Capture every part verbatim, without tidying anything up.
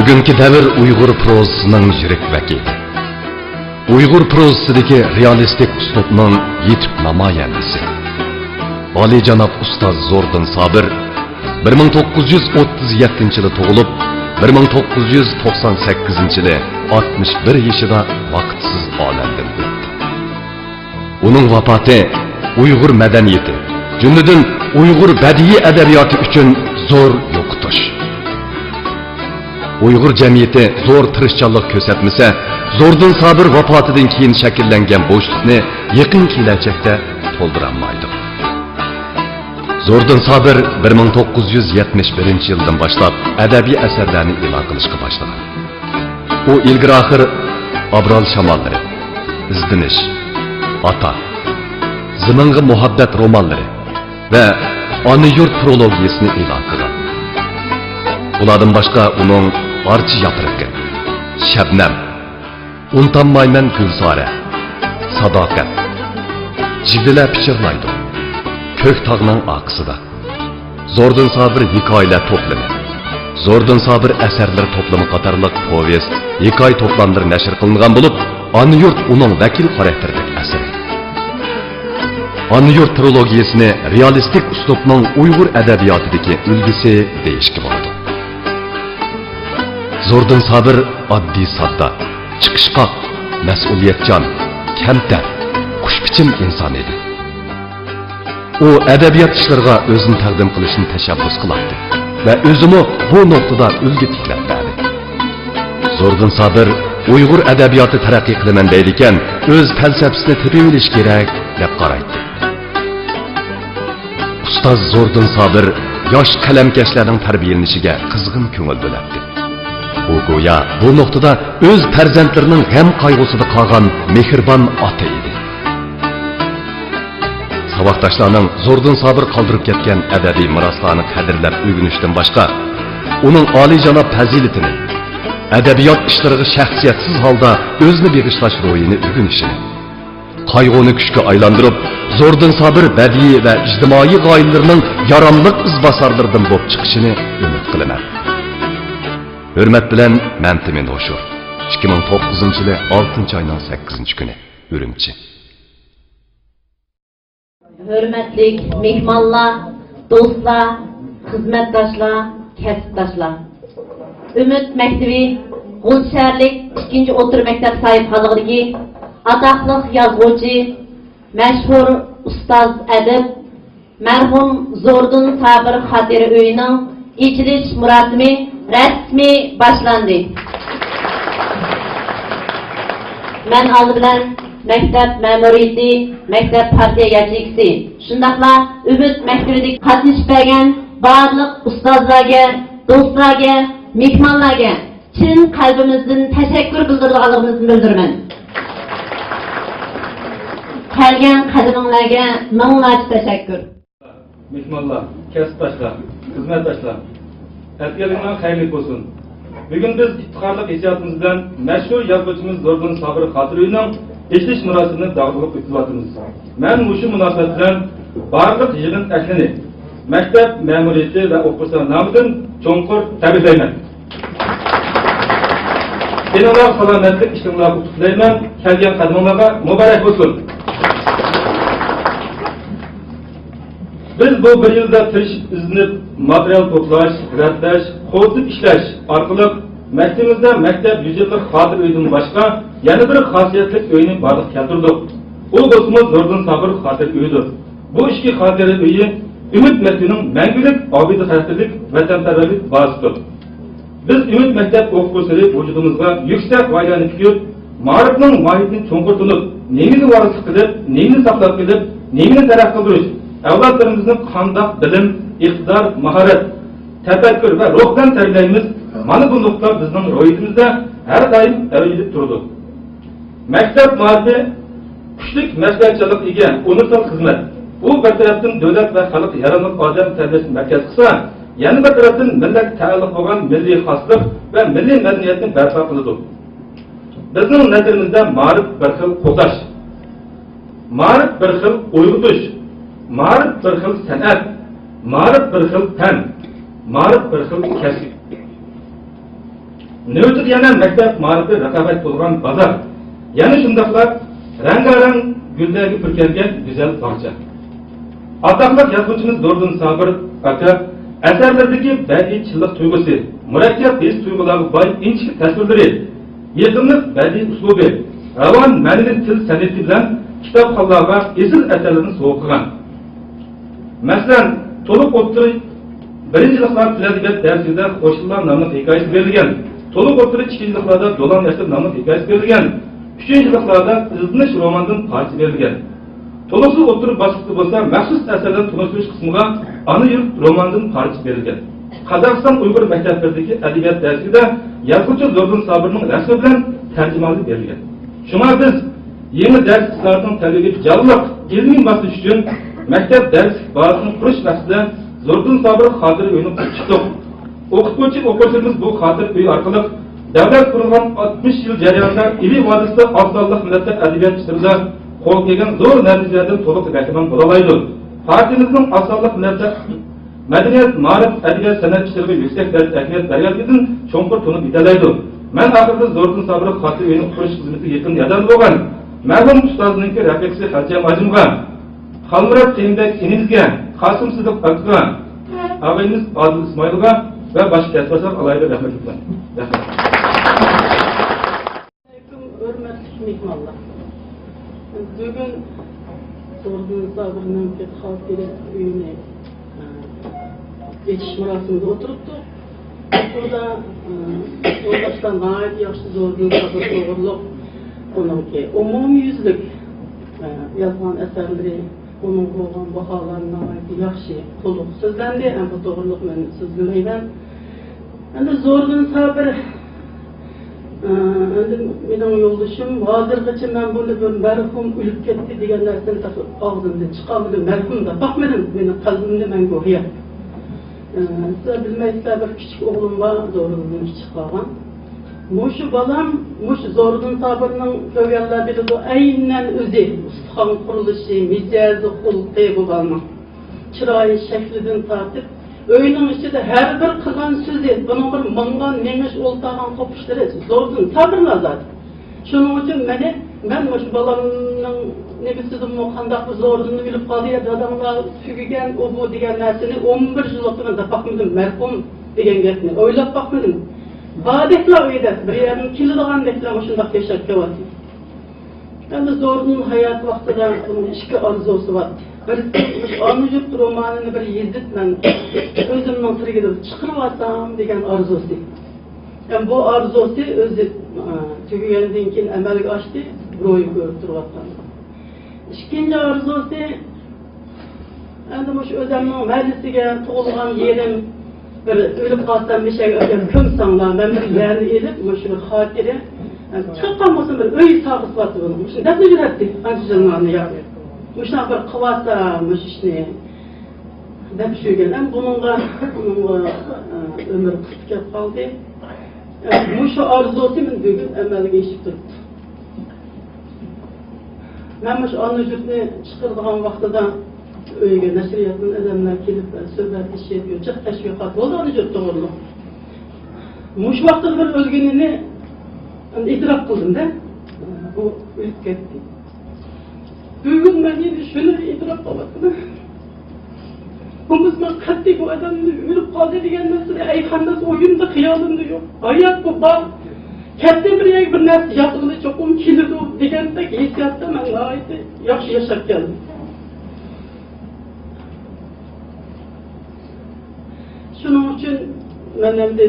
بۈگۈنكى دەۋر ئۇيغۇر پروزىسىنىڭ يۈرەك ۋەكىلى، ئۇيغۇر پروزىسىدىكى رېئالىستىك ئۇسلۇبنىڭ يېتۈك نامايەندىسى، ئالىيجاناب ئۇستاز زوردۇن سابىر بىر مىڭ توققۇز يۈز ئوتتۇز يەتتىنچى يىلى تۇغۇلۇپ، بىر مىڭ توققۇز يۈز توقسان سەككىزىنچى يىلى ئاتمىش بىر يېشىدا ۋاقىتسىز ئالەمدىن ئۆتتى. ئۇنىڭ ۋاپاتى ئۇيغۇر مەدەنىيىتى، جۈملىدىن ئۇيغۇر بەدىئىي ئەدەبىياتى ئۈچۈن زور يوقىتىش. ئۇيغۇر جەمئىيىتى زور تىرىشچانلىق كۆرسەتمىسە، زوردۇن سابىر ۋاپاتىدىن كېيىن شەكىللەنگەن بوشلۇقنى يېقىن كېلەچەكتە تولدۇرالمايدۇ. زوردۇن سابىر بىر مىڭ توققۇز يۈز يەتمىش بىرىنچى يىلدىن باشلاپ ئەدەبىي ئەسەرلەرنى ئېلان قىلىشقا باشلىغان. ئۇ ئىلگىرى-ئاخىر ئابرال شاماللىرى، ئىزدىنىش، ئاتا، زېمىنغا مۇھەببەت رومانلىرى ۋە ئانا يۇرت ترولوگىيەسىنى ئېلان قىلغان. بۇلاردىن باشقا ئۇنىڭ ئارچا ياپرىقى، شەبنەم، ئۇنتالمايمەن گۈلزارە، ساداقەت، جىگدىلەر پىچىرلايدۇ، كۆك تاغنىڭ ئارقىسىدا، زوردۇن سابىر ھېكايىلەر توپلىمى، زوردۇن سابىر ئەسەرلىرى توپلىمى قاتارلىق پوۋېست، ھېكايە توپلاملىرى نەشر قىلىنغان بولۇپ، ئانا يۇرت ئۇنىڭ ۋەكىل خاراكتېرلىك ئەسىرى. ئانا يۇرت ترولوگىيەسىنى رېئالىستىك ئۇسلۇبنىڭ ئۇيغۇر ئەدەبىياتىدىكى ئۈلگىسى دېيىشكە بولىدۇ. زوردۇن سابىر ئاددىي-ساددا، چىقىشقاق، مەسئۇلىيەتچان، كەمتەر، خۇشبىچىم ئىنسان ئىدى. ئۇ ئەدەبىيات ئىشلىرىغا ئۆزىنى تەقدىم قىلىشنى تەشەببۇس قىلاتتى ۋە ئۆزىمۇ بۇ نۇقتىدا ئۈلگە تىكلەپ بەردى. زوردۇن سابىر ئۇيغۇر ئەدەبىياتى تەرەققىي قىلىمەن دەيدىكەن، ئۆز پەلسەپىسىنى تېپىۋېلىش كېرەك، دەپ قارايتتى. ئۇستاز زوردۇن سابىر ياش قەلەمكەشلەرنىڭ تەربىيەلىنىشىگە قىزغىن كۆڭۈل بۆلەتتى. ئۇ گويا بۇ نۇقتىدا ئۆز پەرزەنتلىرىنىڭ غەم-قايغۇسىدا قالغان مېھرىبان ئاتا ئىدى. ساۋاقداشلارنىڭ زوردۇن سابىر قالدۇرۇپ كەتكەن ئەدەبىي مىراسلارنى قەدىرلەپ ئۆگىنىشتىن باشقا، ئۇنىڭ ئالىيجاناب پەزىلىتىنى، ئەدەبىيات ئىشلىرىغا شەخسىيەتسىز ھالدا ئۆزىنى بېغىشلاش روھىنى ئۆگىنىشىنى، قايغۇنى كۈچكە ئايلاندۇرۇپ، زوردۇن سابىر بەدىئىي ۋە ئىجتىمائىي غايىلىرىنىڭ ياراملىق ئىزباسارلىرىدىن بولۇپ چىقىشىنى ئۈمىد قىلىمەن. ھۆرمەت بىلەن، مەمتىمىن ھوشۇر. ئىككى مىڭ توققۇزىنچى يىلى ئالتىنچى ئاينىڭ سەككىزىنچى كۈنى، ئۈرۈمچى. ھۆرمەتلىك مېھمانلار، دوستلار، خىزمەتداشلار، كەسىپداشلار! ئۈمىد مەكتىپى غۇلجا شەھەرلىك ئىككىنچى ئوتتۇرا مەكتەپ ساھىبخانلىقىدىكى ئاتاقلىق يازغۇچى، مەشھۇر ئۇستاز ئەدىب، مەرھۇم زوردۇن سابىر خاتىرە ئۆيىنىڭ ئېچىلىش مۇراسىمى رەسمىي باشلاندى. مەن ئالدى بىلەن مەكتەپ مەمۇرىيىتى، مەكتەپ پارتىيە ياچېيكىسى، شۇنداقلا ئۈمىد مەكتىپىدىكى قاتنىشىپ بەرگەن بارلىق ئۇستازلارغا، دوستلارغا، مېھمانلارغا چىن قەلبىمىزدىن تەشەككۈر بىلدۈرىدىغانلىقىمىزنى بىلدۈرىمەن. كەلگەن قەدىمىڭلارغا مىڭلارچە تەشەككۈر. مېھمانلار، كەسىپداشلار، خىزمەتداشلار، ئەتىگەنلىكىڭلار خەيرلىك بولسۇن. بۈگۈن بىز ئىپتىخارلىق ھېسسىياتىمىز بىلەن مەشھۇر يازغۇچىمىز زوردۇن سابىر خاتىرە ئۆيىنىڭ ئېچىلىش مۇراسىمىنى داغدۇغىلىق ئۆتكۈزۈۋاتىمىز. مەن مۇشۇ مۇناسىۋەت بىلەن بارلىق يىغىن ئەھلىنى، مەكتەپ مەمۇرىيىتى ۋە ئوقۇغۇچىلار نامىدىن چوڭقۇر تەبرىكلەيمەن. تېنىڭلارغا سالامەتلىك، ئىشلىرىڭلارغا ئۇتۇق تىلەيمەن. كەلگەن قەدىمىڭلارغا مۇبارەك بولسۇن. بىز بۇ بىر يىلدا تىرىشىپ ئىزدىنىپ، ماتېرىيال توپلاش، رەتلەش، قوزىتىپ ئىشلەش ئارقىلىق مەكتىپىمىزدە مەكتەپ يۈز يىللىق خاتىرە ئۆيىدىن باشقا يەنە بىر خاسىيەتلىك ئۆينى بارلىققا كەلتۈردۇق. ئۇ بولسىمۇ زوردۇن سابىر خاتىرە ئۆيىدۇر. بۇ ئىككى خاتىرە ئۆيى ئۈمىد مەكتىۋىنىڭ مەڭگۈلۈك ئابىدە خاراكتېرلىك ۋەتەنپەرۋەرلىك بازىسىدۇر. بىز ئۈمىد مەكتەپ ئوقۇغۇچىلىرى ۋۇجۇدىمىزغا يۈكسەك غايىلەرنى پۈكۈپ، مائارىپنىڭ ماھىيىتىنى چوڭقۇر تونۇپ، نېمىنى ۋارىسلىق قىلىپ، نېمىنى ساقلاپ قېلىپ، نېمىنى تەرەققىي قىلدۇرۇش، ئەۋلادلىرىمىزنى قانداق بىلىم، ئىقتىدار، ماھارەت، تەپەككۇر ۋە روھ بىلەن تەربىيەلەيمىز، مانا بۇ نۇقتا بىزنىڭ روھىيىتىمىزدە ھەر دائىم ئەۋج ئېلىپ تۇرىدۇ. مەكتەپ مائارىپى كۈچلۈك مەسئۇلىيەتچانلىققا ئىگە ئۇنىۋېرسال خىزمەت. ئۇ بىر تەرەپتىن دۆلەت ۋە خەلق ياراملىق ئادەم تەربىيەسىنى مەركەز قىلسا، يەنە بىر تەرەپتىن مىللەتكە تەئەللۇق بولغان مىللىي خاسلىق ۋە مىللىي مەدەنىيەتنى بەرپا قىلىدۇ. بىزنىڭ نەزىرىمىزدە مائارىپ بىر خىل قوغداش، مائارىپ بىر خىل ئويغىتىش، مائارىپ بىر خىل سەنئەت، مائارىپ بىر خىل پەن، مائارىپ بىر خىل كەسىپ. نۆۋىتىدە يەنە مەكتەپ مائارىپى رىقابەت بولغان بازار، يەنە شۇنداقلا رەڭگارەڭ گۈللەرگە پۈركەلگەن گۈزەل باغچە. ئاتاقلىق يازغۇچىمىز زوردۇن سابىر ئاكا ئەسەرلىرىدىكى بەدىئىي چىنلىق تۇيغۇسى، مۇرەككەپ ھېس تۇيغۇلارغا باي ئىنچىكە تەسۋىرلىرى، يېقىملىق بەدىئىي ئۇسلۇبى، راۋان مەنىۋى تىل سەنئىتى بىلەن كىتابخانلارغا ئېسىل ئەسەرلىرىنى سوۋغا قىلغان. مەسىلەن، تولۇق ئوتتۇرا بىرىنچى يىللىقلار تىل ئەدەبىيات دەرسلىكىدە خوشلىلار ناملىق ھېكايىسى بېرىلگەن. تولۇق ئوتتۇرا ئىككىنچى يىللىقلاردا دولان ياشلىرى ناملىق ھېكايىسى بېرىلگەن. ئۈچىنچى يىللىقلاردا ئىزدىنىش روماندىن پارچە بېرىلگەن. تولۇقسىز ئوتتۇرا باسقۇچتا بولسا مەخسۇس ئەسەرلەرنى تونۇشتۇرۇش قىسمىغا ئانا يۇرت روماندىن پارچە بېرىلگەن. قازاقىستان ئۇيغۇر مەكتەپلىرىدىكى ئەدەبىيات دەرسلىكىدە يازغۇچى زوردۇن سابىرنىڭ رەسىمى بىلەن تەرجىمىھالى بېرىلگەن. شۇڭا بىز يېڭى دەرس ئىقتىدارىنىڭ تەلىپىگە جانلىق ئىلمىي ماسلىشىش ئۈچۈن مەكتەپ دەرسلىك بازىسىنى قۇرۇش مەقسىتىدە زوردۇن سابىر خاتىرە ئۆيىنى قۇرۇپ چىقتۇق. ئوقۇتقۇچى ئوقۇغۇچىلىرىمىز بۇ خاتىرە ئۆي ئارقىلىق دەۋلەت قۇرۇلغان ئاتمىش يىل جەريانىدا ئىلى ۋادىسىدا ئاز سانلىق مىللەتلەر ئەدەبىيات ئىشلىرىدا قولغا كەلگەن زور نەتىجىلەردىن تولۇق بەھرىمەن بولالايدۇ. خاتىرىمىزنىڭ ئاز سانلىق مىللەتلەر مەدەنىيەت، مائارىپ، ئەدەبىيات، سەنئەت ئىشلىرىغا يۈكسەك دەرىجىدە ئەھمىيەت بەرگەنلىكىدىن چوڭقۇر تونۇپ يېتەلەيدۇ. مەن ئاخىرىدا زوردۇن سابىر خاتىرە ئۆيىنى قۇرۇش خىزمىتىگە يېقىن ياردەمدە بولغان مەرھۇم ئۇستازنىڭكى رەپىقىسى خەلچەم ھاجىمغا، خالمۇرات قېيۇمبەگ ئىنىمىزگە، قاسىم سىدىق ئاكىغا، ئاغىنىمىز ئادىل ئىسمائىلغا ۋە باشقا كەسىپداشلارغا ئالاھىدە رەھمەت ئېيتىمەن. رەھمەت. ئەلەيكۇم، ھۆرمەتلىك مېھمانلار. بۈگۈن زوردۇن سابىرنىڭ خاتىرە ئۆيىنى، ئە، ئېچىش مۇراسىمىدا ئولتۇرۇپتۇق. بۇدا، ئە، يولداشلار ناھايىتى ياخشى زوردۇن سابىر توغرۇلۇق ئۇنىڭكى ئومۇميۈزلۈك، ئە، يازغان ئەسەرلىرى، ئۇنىڭغا بولغان باھالار ناھايىتى ياخشى، تولۇق سۆزلەندى. ئەمدى بۇ توغرۇلۇق مەن سۆزلىمەيمەن. ئەمدى زوردۇن سابىر، ئە، ئەمدى مېنىڭ يولدىشىم، ھازىرغىچە مەن بۇنى بىر مەرھۇم ئۆلۈپ كەتتى دېگەن نەرسىنى تېخى ئاغزىمدىن چىقارمىدىم، مەرھۇم دەپ باقمىدىم، مېنىڭ قەلبىمدە مەڭگۈ ھايات. ئە، سىلەر بىلمەيسىلەر، بىر كىچىك ئوغلۇم بار، زوردۇندىن كىچىك قالغان. مۇشۇ بالام، مۇشۇ زوردۇن سابىرنىڭ، كۆرگەنلەر بىلىدۇ، ئەينەن ئۆزى، ئۇستىخان قۇرۇلۇشى، مىجەزى، خۇلقى بۇ بالىنىڭ. چىرايى شەكلىدىن تارتىپ، ئۆينىڭ ئىچىدە ھەر بىر قىلغان سۆزى، بۇنىڭ بىر ماڭغان، مېڭىش، ئولتۇرغان قوپۇشلىرى زوردۇن سابىرلا زادى. شۇنىڭ ئۈچۈن مېنى، مەن مۇشۇ بالامنىڭ نېمىسىدىنمۇ قانداقمۇ زوردۇن ئۆلۈپ قالدى يا داداڭلار تۈگىگەن ئۇ بۇ دېگەن نەرسىنى ئون بىر يىللىقتىن مەن دەپ باقمىدىم، مەرھۇم دېگەن گەپنى ئويلاپ باقمىدىم. باردەكلا ئۆيدە، بىر يەردىن كېلىدىغاندەكلا مۇشۇنداق ياشاپ كېلىۋاتىدۇ. ئەمدى زوردۇن ھايات ۋاقتىدا ئۇنىڭ ئىككى ئارزۇسى بار. بىرسى، مۇشۇ ئانا يۇرت رومانىنى بىر يېزىپ، مەن ئۆزۈمنىڭ تىلىگە چىقىرىۋالسام دېگەن ئارزۇسى. ھەم بۇ ئارزۇسى ئۆزى، ئە، تۈگىگەندىن كېيىن ئەمەلگە ئاشتى، روھى كۆرۈپ تۇرۇۋاتقان. ئىككىنچى ئارزۇسى، ئەمدى مۇشۇ ئۆزۈمنىڭ مەھەللىسىگە، تۇغۇلغان يېرىم، بىر ئۆلۈپ قالسام مېشەگە ئەكەپ كۆمسەڭلار، مەن بىر يەرنى ئېلىپ، مۇشۇ بىر خاتىرە، ئە، چىقىپ قالمىسۇن، بىر ئۆي ساغىسى بارتى بۇنىڭ. مۇشۇ دەپلا يۈرەتتى، قانچە يىللارنى يا. مۇشۇنداق بىر قىلىۋالسا، مۇشۇ ئىشنى دەپ يۈرگەن. ئەمدى بۇنىڭغا، بۇنىڭغا، ئە، ئۆمرى قىسقا كەپ قالدى. ئە، مۇشۇ ئارزۇسى مېنىڭ بۈگۈن ئەمەلگە ئېشىپ تۇرۇپتۇ. مەن مۇشۇ ئانا يۇرتنى چىقىرىدىغان ۋاقتىدا ئۆيگە نەشرىياتتىن ئادەملەر كېلىپ، سۆھبەتلىشىپ، جىق تەشۋىقات بولدى ئانا يۇرت توغرۇلۇق. مۇشۇ ۋاقتىدا بىر ئۆلگىنىنى ئېتىراپ قىلدىم-دە، ئۇ ئۆلۈپ كەتتى. بۈگۈن مەن يەنە شۇنى ئېتىراپ قىلىۋاتىمەن. بولمىسا مەن قەتئىي بۇ ئادەمنى ئۆلۈپ قالدى دېگەن نەرسىنى ئەي قانداق ئويۇمدا، خىيالىمدا يوق. ھايات بۇ بار. كەتتى بىر يەرگە بىر نەرسە ياتقىلى چوقۇم كېلىدۇ دېگەندەك ھېسسىياتتا مەن ناھايىتى ياخشى ياشاپ كەلدىم. شۇنىڭ ئۈچۈن مەن ئەمدى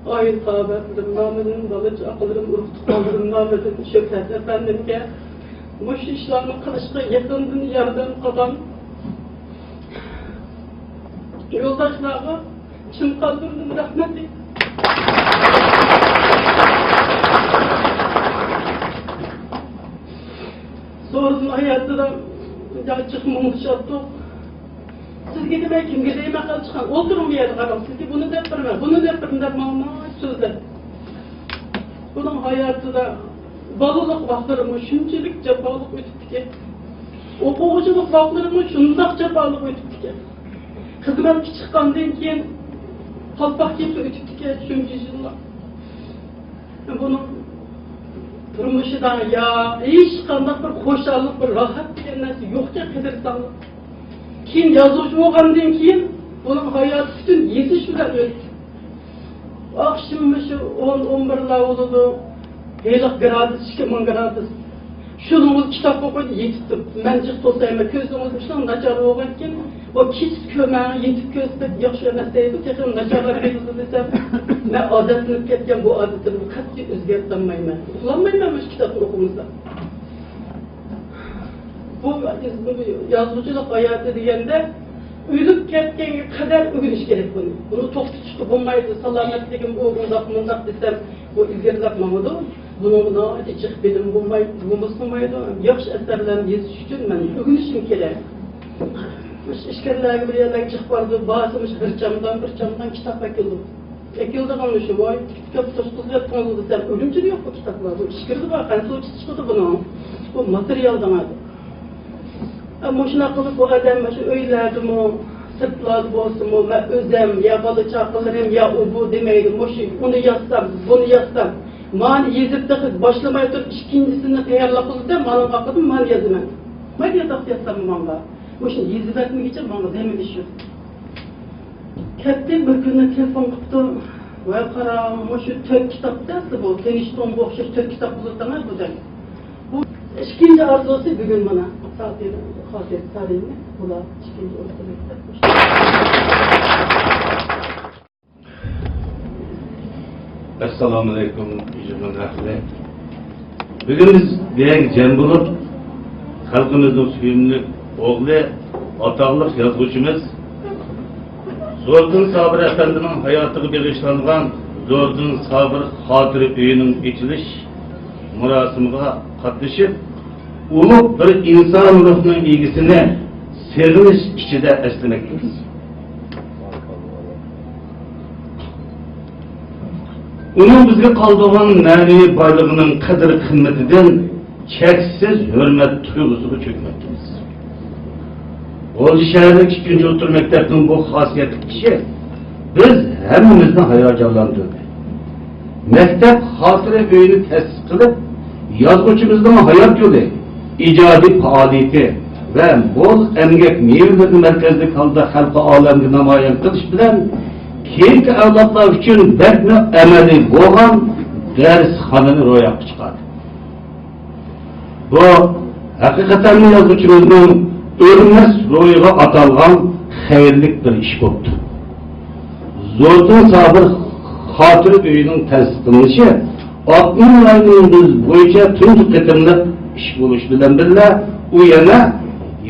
ئائىلە تاۋابىئاتلىرىم نامىدىن، بالا-چاقىلىرىم، ئۇرۇق-تۇغقانلىرىم نامىدىن شۆھرەت ئەپەندىمگە مۇشۇ ئىشلارنى قىلىشقا يېقىندىن ياردەم قىلغان يولداشلارغا چىن قەلبىمدىن رەھمەت ئېيتىمەن. سورۇن ھاياتىدا جىق مۇڭدىشاتتۇق. سىزگە دېمەي، كىمگە دەيمەن، قالچىقان. ئولتۇرۇڭ بۇ يەردە، قاراڭ. سىزگە بۇنى دەپ بېرىمەن، بۇنى دەپ بېرىمەن دەپ ماڭماي سۆزلەپ. بۇنىڭ ھاياتىدا بالىلىق ۋاقىتلىرىمۇ شۇنچىلىك جاپالىق ئۆتۈپتىكەن. ئوقۇغۇچىلىق ۋاقىتلىرىمۇ شۇنداق جاپالىق ئۆتۈپتىكەن. خىزمەتكە چىققاندىن كېيىن قالپاق كىيىپ ئۆتۈپتىكەن شۇنچە يىللار. تۇرمۇشىدا يا ھېچقانداق بىر خۇشاللىق، بىر راھەت دېگەن نەرسە يوقكەن، قەدىر ساڭلىق. كېيىن يازغۇچى بولغاندىن كېيىن ئۇنىڭ ھاياتى پۈتۈن يېزىش بىلەن ئۆتتى. ئاخشىمى شۇ ئون، ئون بىرلار بولىدۇ. ھېلىقى گرادۇس، ئىككى مىڭ گرادۇس. شۇنىڭغا كىتاب ئوقۇيدۇ، يېتىپتۇ. مەن جىق توسايمەن، كۆزىڭىز شۇنداق ناچار بولغانكىن، ئۇ كېچىسى كۆرمەڭ، يېتىپ كۆرسە بەك ياخشى ئەمەس دەيدۇ، تېخىمۇ ناچارلاپ كېتىدۇ دېسەم، مەن ئادەتلىنىپ كەتكەن بۇ ئادىتىمنى قەتئىي ئۆزگەرتەلمەيمەن. ئۇخلالمايمەن مۇشۇ كىتابنى ئوقۇمىسام. بۇ يازغۇچىلىق ھاياتى دېگەندە، ئۆلۈپ كەتكەنگە قەدەر ئۆگىنىش كېرەك بۇنى. بۇنى توختىتىشقا بولمايدۇ. سالامەتلىكىم ئۇ، ئۇنداق، مۇنداق دېسەم، بۇ ئىلگىرىلەپ ماڭىدۇ. بۇنىڭغا ناھايىتى جىق بىلىم بولماي، بولمىسا بولمايدۇ. ياخشى ئەسەرلەرنى يېزىش ئۈچۈن مەن ئۆگىنىشىم كېرەك. مۇشۇ ئىچكىرىلەرگە بىر يەرلەرگە جىق بارىدۇ. بارسا مۇشۇ بىر چامدان، بىر چامدان كىتاب ئەكېلىدۇ. ئەكېلىدىغان مۇشۇ، ۋاي، كىتاب توشقۇزۇۋەتتىڭىزغۇ دېسەم، ئۈرۈمچىدە يوق بۇ كىتابلار، بۇ ئىچكىرىدە بار، قانسۇچە چىقىدۇ بۇنىڭ. بۇ ماتېرىيال دەڭە. ئە، مۇشۇنداق قىلىپ بۇ ئادەم مۇشۇ ئۆيلەردىمۇ، سىرتلاردا بولسىمۇ، مەن ئۆزۈم يا بالا چاقىلىرىم يا ئۇ بۇ دېمەيدۇ، مۇشۇ، ئۇنى يازسام، بۇنى يازسام، مانى يېزىپ تېخى باشلىماي تۇرۇپ ئىككىنچىسىنى تەييارلاپ بولسام، مانىڭ ئارقىدىن مانى يازىمەن. مەن ياتاق يازسام ماڭا، مۇشۇنى يېزىۋەتمىگىچە ماڭا دەم ئېلىش يوق. كەتتى، بىر كۈنى تېلېفون قىپتۇ. ۋاي قارا، مۇشۇ تۆت كىتابتا ئەسلى بۇ، تېنىشتىڭغا ئوخشاش تۆت كىتاب بولىدىغان بۇ دەم. بۇ ئىككىنچى ئارزۇسى بۈگۈن مانا، خاتىرە، خاتىرە تارىخى، بۇلار ئىككىنچى ئوتتۇرا مەكتەپ. ئەسسالامۇئەلەيكۇم، يىغىن ئەھلى. بۈگۈن بىز بۇ يەرگە جەم بولۇپ، خەلقىمىزنىڭ سۆيۈملۈك ئوغلى، ئاتاقلىق يازغۇچىمىز زوردۇن سابىر ئەپەندىنىڭ ھاياتىغا بېغىشلانغان زوردۇن سابىر خاتىرە ئۆيىنىڭ ئېچىلىش مۇراسىمىغا قاتنىشىپ، ئۇلۇغ بىر ئىنسان روھىنىڭ ئىگىسىنى سېغىنىش ئىچىدە ئەسلىمەكتىمىز. ئۇنىڭ بىزگە قالدۇرغان مەنىۋى بايلىقىنىڭ قەدىر-قىممىتىدىن چەكسىز ھۆرمەت تۇيغۇسىغا چۆكمەكتىمىز. غۇلجا شەھەرلىك ئىككىنچى ئوتتۇرا مەكتەپنىڭ بۇ خاسىيەتلىك ئىشى بىز ھەممىمىزنى ھاياجانلاندۇردى. مەكتەپ خاتىرە ئۆيىنى تەسىس قىلىپ، يازغۇچىمىزنىڭ ھايات يولى، ئىجادىي پائالىيىتى ۋە مول ئەمگەك مېۋىلىرىنى مەركەزلىك ھالدا خەلقى ئالەمگە نامايان قىلىش بىلەن، كېيىنكى ئەۋلادلار ئۈچۈن بەكمۇ ئەمەلىي بولغان دەرسخانىنى روياپقا چىقاردى. بۇ ھەقىقەتەنمۇ يازغۇچىمىزنىڭ ئۆلمەس روھىغا ئاتالغان خەيرلىك بىر ئىش بوپتۇ. زوردۇن سابىر خاتىرە ئۆيىنىڭ تەسىس قىلىنىشى ئاپتونوم رايونىمىز بويىچە تۇنجى قېتىملىق ئىش بولۇش بىلەن بىللە، ئۇ يەنە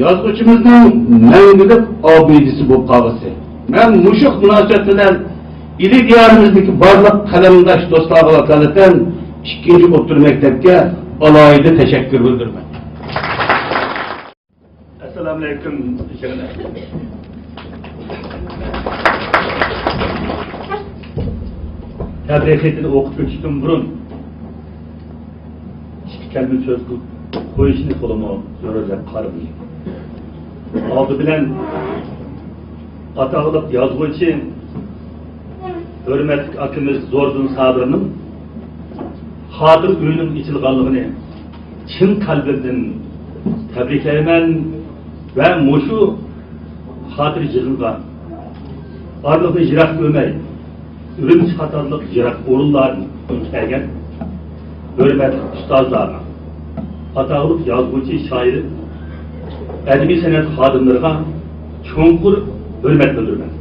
يازغۇچىمىزنىڭ مەڭگۈلۈك ئابىدىسى بولۇپ قالغۇسى. مەن مۇشۇ مۇناسىۋەت بىلەن ئىلى دىيارىمىزدىكى بارلىق قەلەمداش دوستلارغا ۋاكالىتەن ئىككىنچى ئوتتۇرا مەكتەپكە ئالاھىدە تەشەككۈر بىلدۈرىمەن. ئەسسالامۇئەلەيكۇم، يىغىن ئەھلى. تەبرىك خېتىنى ئوقۇپ ئۆتۈشتىن بۇرۇن، ئىككى كەلىمە سۆز قىلىپ قويۇشنى تولىمۇ زۆرۈر دەپ قارىدىم. ئالدى بىلەن ئاتاقلىق يازغۇچى، ھۆرمەتلىك ئاكىمىز زوردۇن سابىرنىڭ خاتىرە ئۆيىنىڭ ئېچىلغانلىقىنى چىن قەلبىمدىن تەبرىكلەيمەن ۋە مۇشۇ خاتىرە يىغىنغا ئارىلىقنى يىراق كۆرمەي، ئۈرۈمچى قاتارلىق يىراق ئورۇنلاردىن كەلگەن ھۆرمەتلىك ئۇستازلارغا، ئاتاقلىق يازغۇچى، شائىر، ئەدەبىي سەنئەت خادىملىرىغا چوڭقۇر ھۆرمەت بىلدۈرىمەن.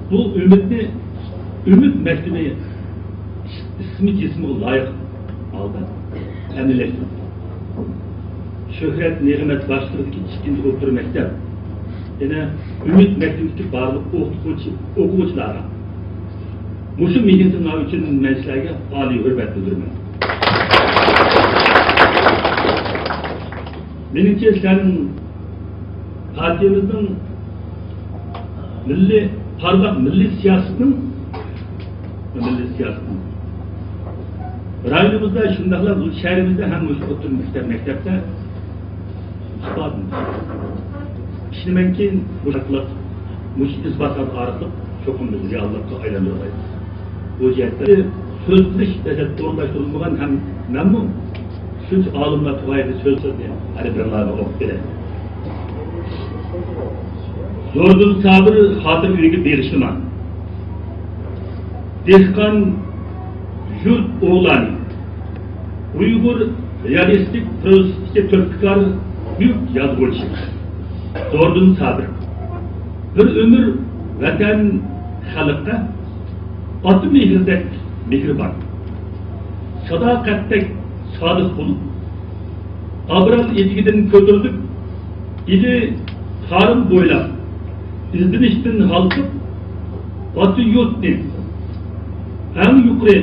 بۇ ئۈمىدنى ئۈمىد مەكتىپى ئىسمى جىسمىغا لايىق ھالدا ئەمەلىيلەشتۈردى. شۆھرەت نېغمەت باشلىقىدىكى ئىككىنچى ئوتتۇرا مەكتەپ، يەنە ئۈمىد مەكتىپىدىكى بارلىق ئوقۇتقۇچى، ئوقۇغۇچىلارغا مۇشۇ مېھنىتىڭلار ئۈچۈن مەن سىلەرگە ئالىي ھۆرمەت بىلدۈرىمەن. مېنىڭچە، سىلەرنىڭ پارتىيىمىزنىڭ مىللىي، پارلاق مىللىي سىياسىتىنىڭ، مىللىي سىياسىتىنىڭ رايونىمىزدا، شۇنداقلا بۇ شەھىرىمىزدە ھەم مۇشۇ ئوتتۇرا مەكتەپ، مەكتەپتە ئىسپاتلىنىدۇ. ئىشىنىمەنكى، بۇ ئارقىلىق، مۇشۇ ئىسپاتلار ئارقىلىق چوقۇم بىز رېئاللىققا ئايلاندۇرالايمىز. بۇ جەھەتتە سۆزلىشىش دەسلەپتە ئورۇنلاشتۇرۇلمىغان ھەم مەنمۇ شۇنچە ئالىملار تۇغايىدا سۆزلەرنى ھەر بىرىڭلارغا ئوقۇپ بېرەي. زوردۇن سابىر خاتىرە ئۆيىگە بېغىشلىما. دېھقان يۇرت ئوغلانى، ئۇيغۇر رېئالىستىك پروزىستىكى تۆھپىكار بۈيۈك يازغۇچى زوردۇن سابىر. بىر ئۆمۈر ۋەتەن، خەلققە ئاتا مېھرىدەك مېھرىبان، ساداقەتتەك سادىق بولۇپ، ئابرال ئېتىكىدىن كۆتۈرۈلۈپ، ئىلى تارىم بويلاپ ئىزدىنىشتىن ھالقىپ، ئاتا يۇرتنى ئەڭ يۇقىرى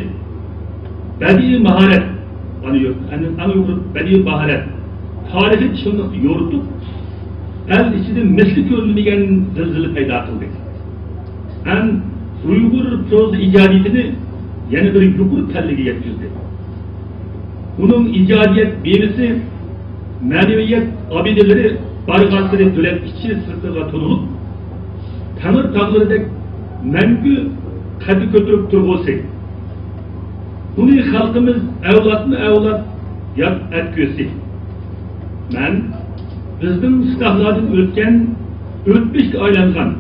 بەدىئىي ماھارەت، ئانا يۇرت، ئەڭ، ئەڭ يۇقىرى بەدىئىي ماھارەت، تارىخىي چىڭلىق يورۇتۇپ، ئەل ئىچىدە مىسلى كۆرۈلمىگەن زىلزىلە پەيدا قىلدى. ھەم ئۇيغۇر پروزا ئىجادىيىتىنى يەنە بىر يۇقىرى پەللىگە يەتكۈزدى. ئۇنىڭ ئىجادىيەت مېۋىسى، مەنىۋىيەت ئابىدىلىرى بارغانسېرى دۆلەت ئىچى سىرتىغا تونۇلۇپ، تەڭرى تاغلىرىدەك مەڭگۈ قەد كۆتۈرۈپ تۇرغۇسى. ئۇنى خەلقىمىز ئەۋلادمۇ ئەۋلاد ياد ئەتكۈسى. مەن بىزنىڭ سىناقلاردىن ئۆتكەن، ئۆتمۈشكە ئايلانغان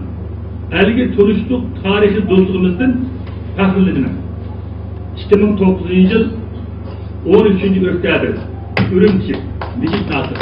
ئەلگە تونۇشلۇق تارىخىي دوستلۇقىمىزدىن پەخىرلىنىمەن. ئىككى مىڭ توققۇزىنچى يىل ئون ئۈچىنچى ئۆكتەبىر، ئۈرۈمچى، مىجىت ناسىر.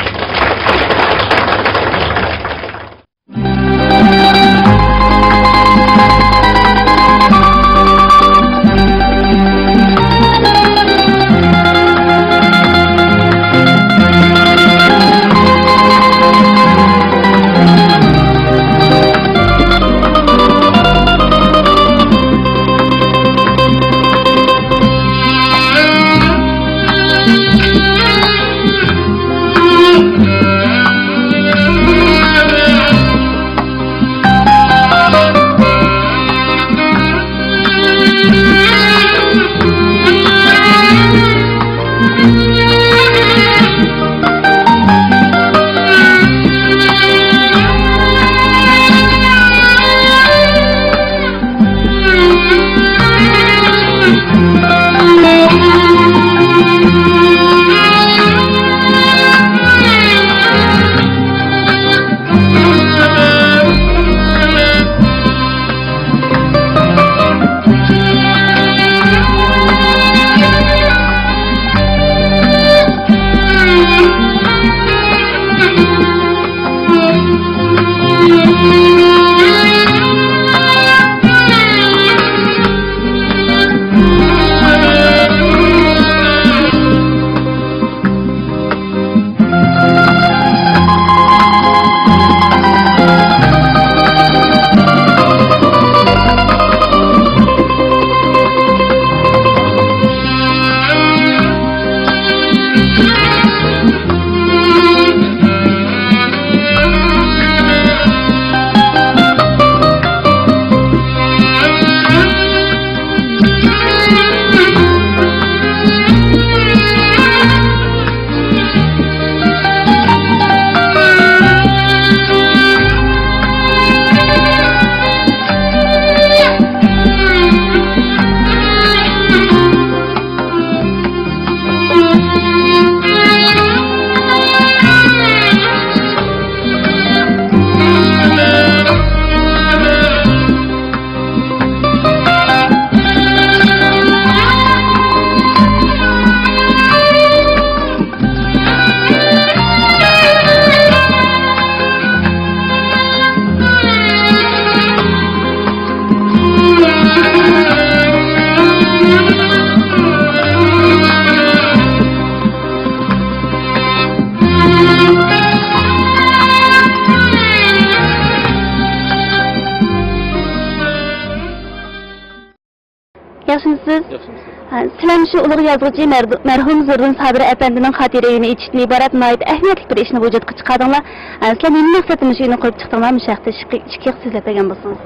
ياخشىمۇسىز؟ ياخشىمۇسىز؟ ھە، سىلەر مۇشۇ ئۇلۇغ يازغۇچى مەردۇ-، مەرھۇم زوردۇن سابىر ئەپەندىنىڭ خاتىرە ئۆيىنى ئېچىشتىن ئىبارەت ناھايىتى ئەھمىيەتلىك بىر ئىشنى ۋۇجۇدقا چىقاردىڭلار. ھە، سىلەر نېمە مەقسەتتە مۇشۇ ئۆينى قۇرۇپ چىقتىڭلار؟ مۇشۇ ھەقتە ئىككى، ئىككى يىغىق سۆزلەپ بەرگەن بولسىڭىز.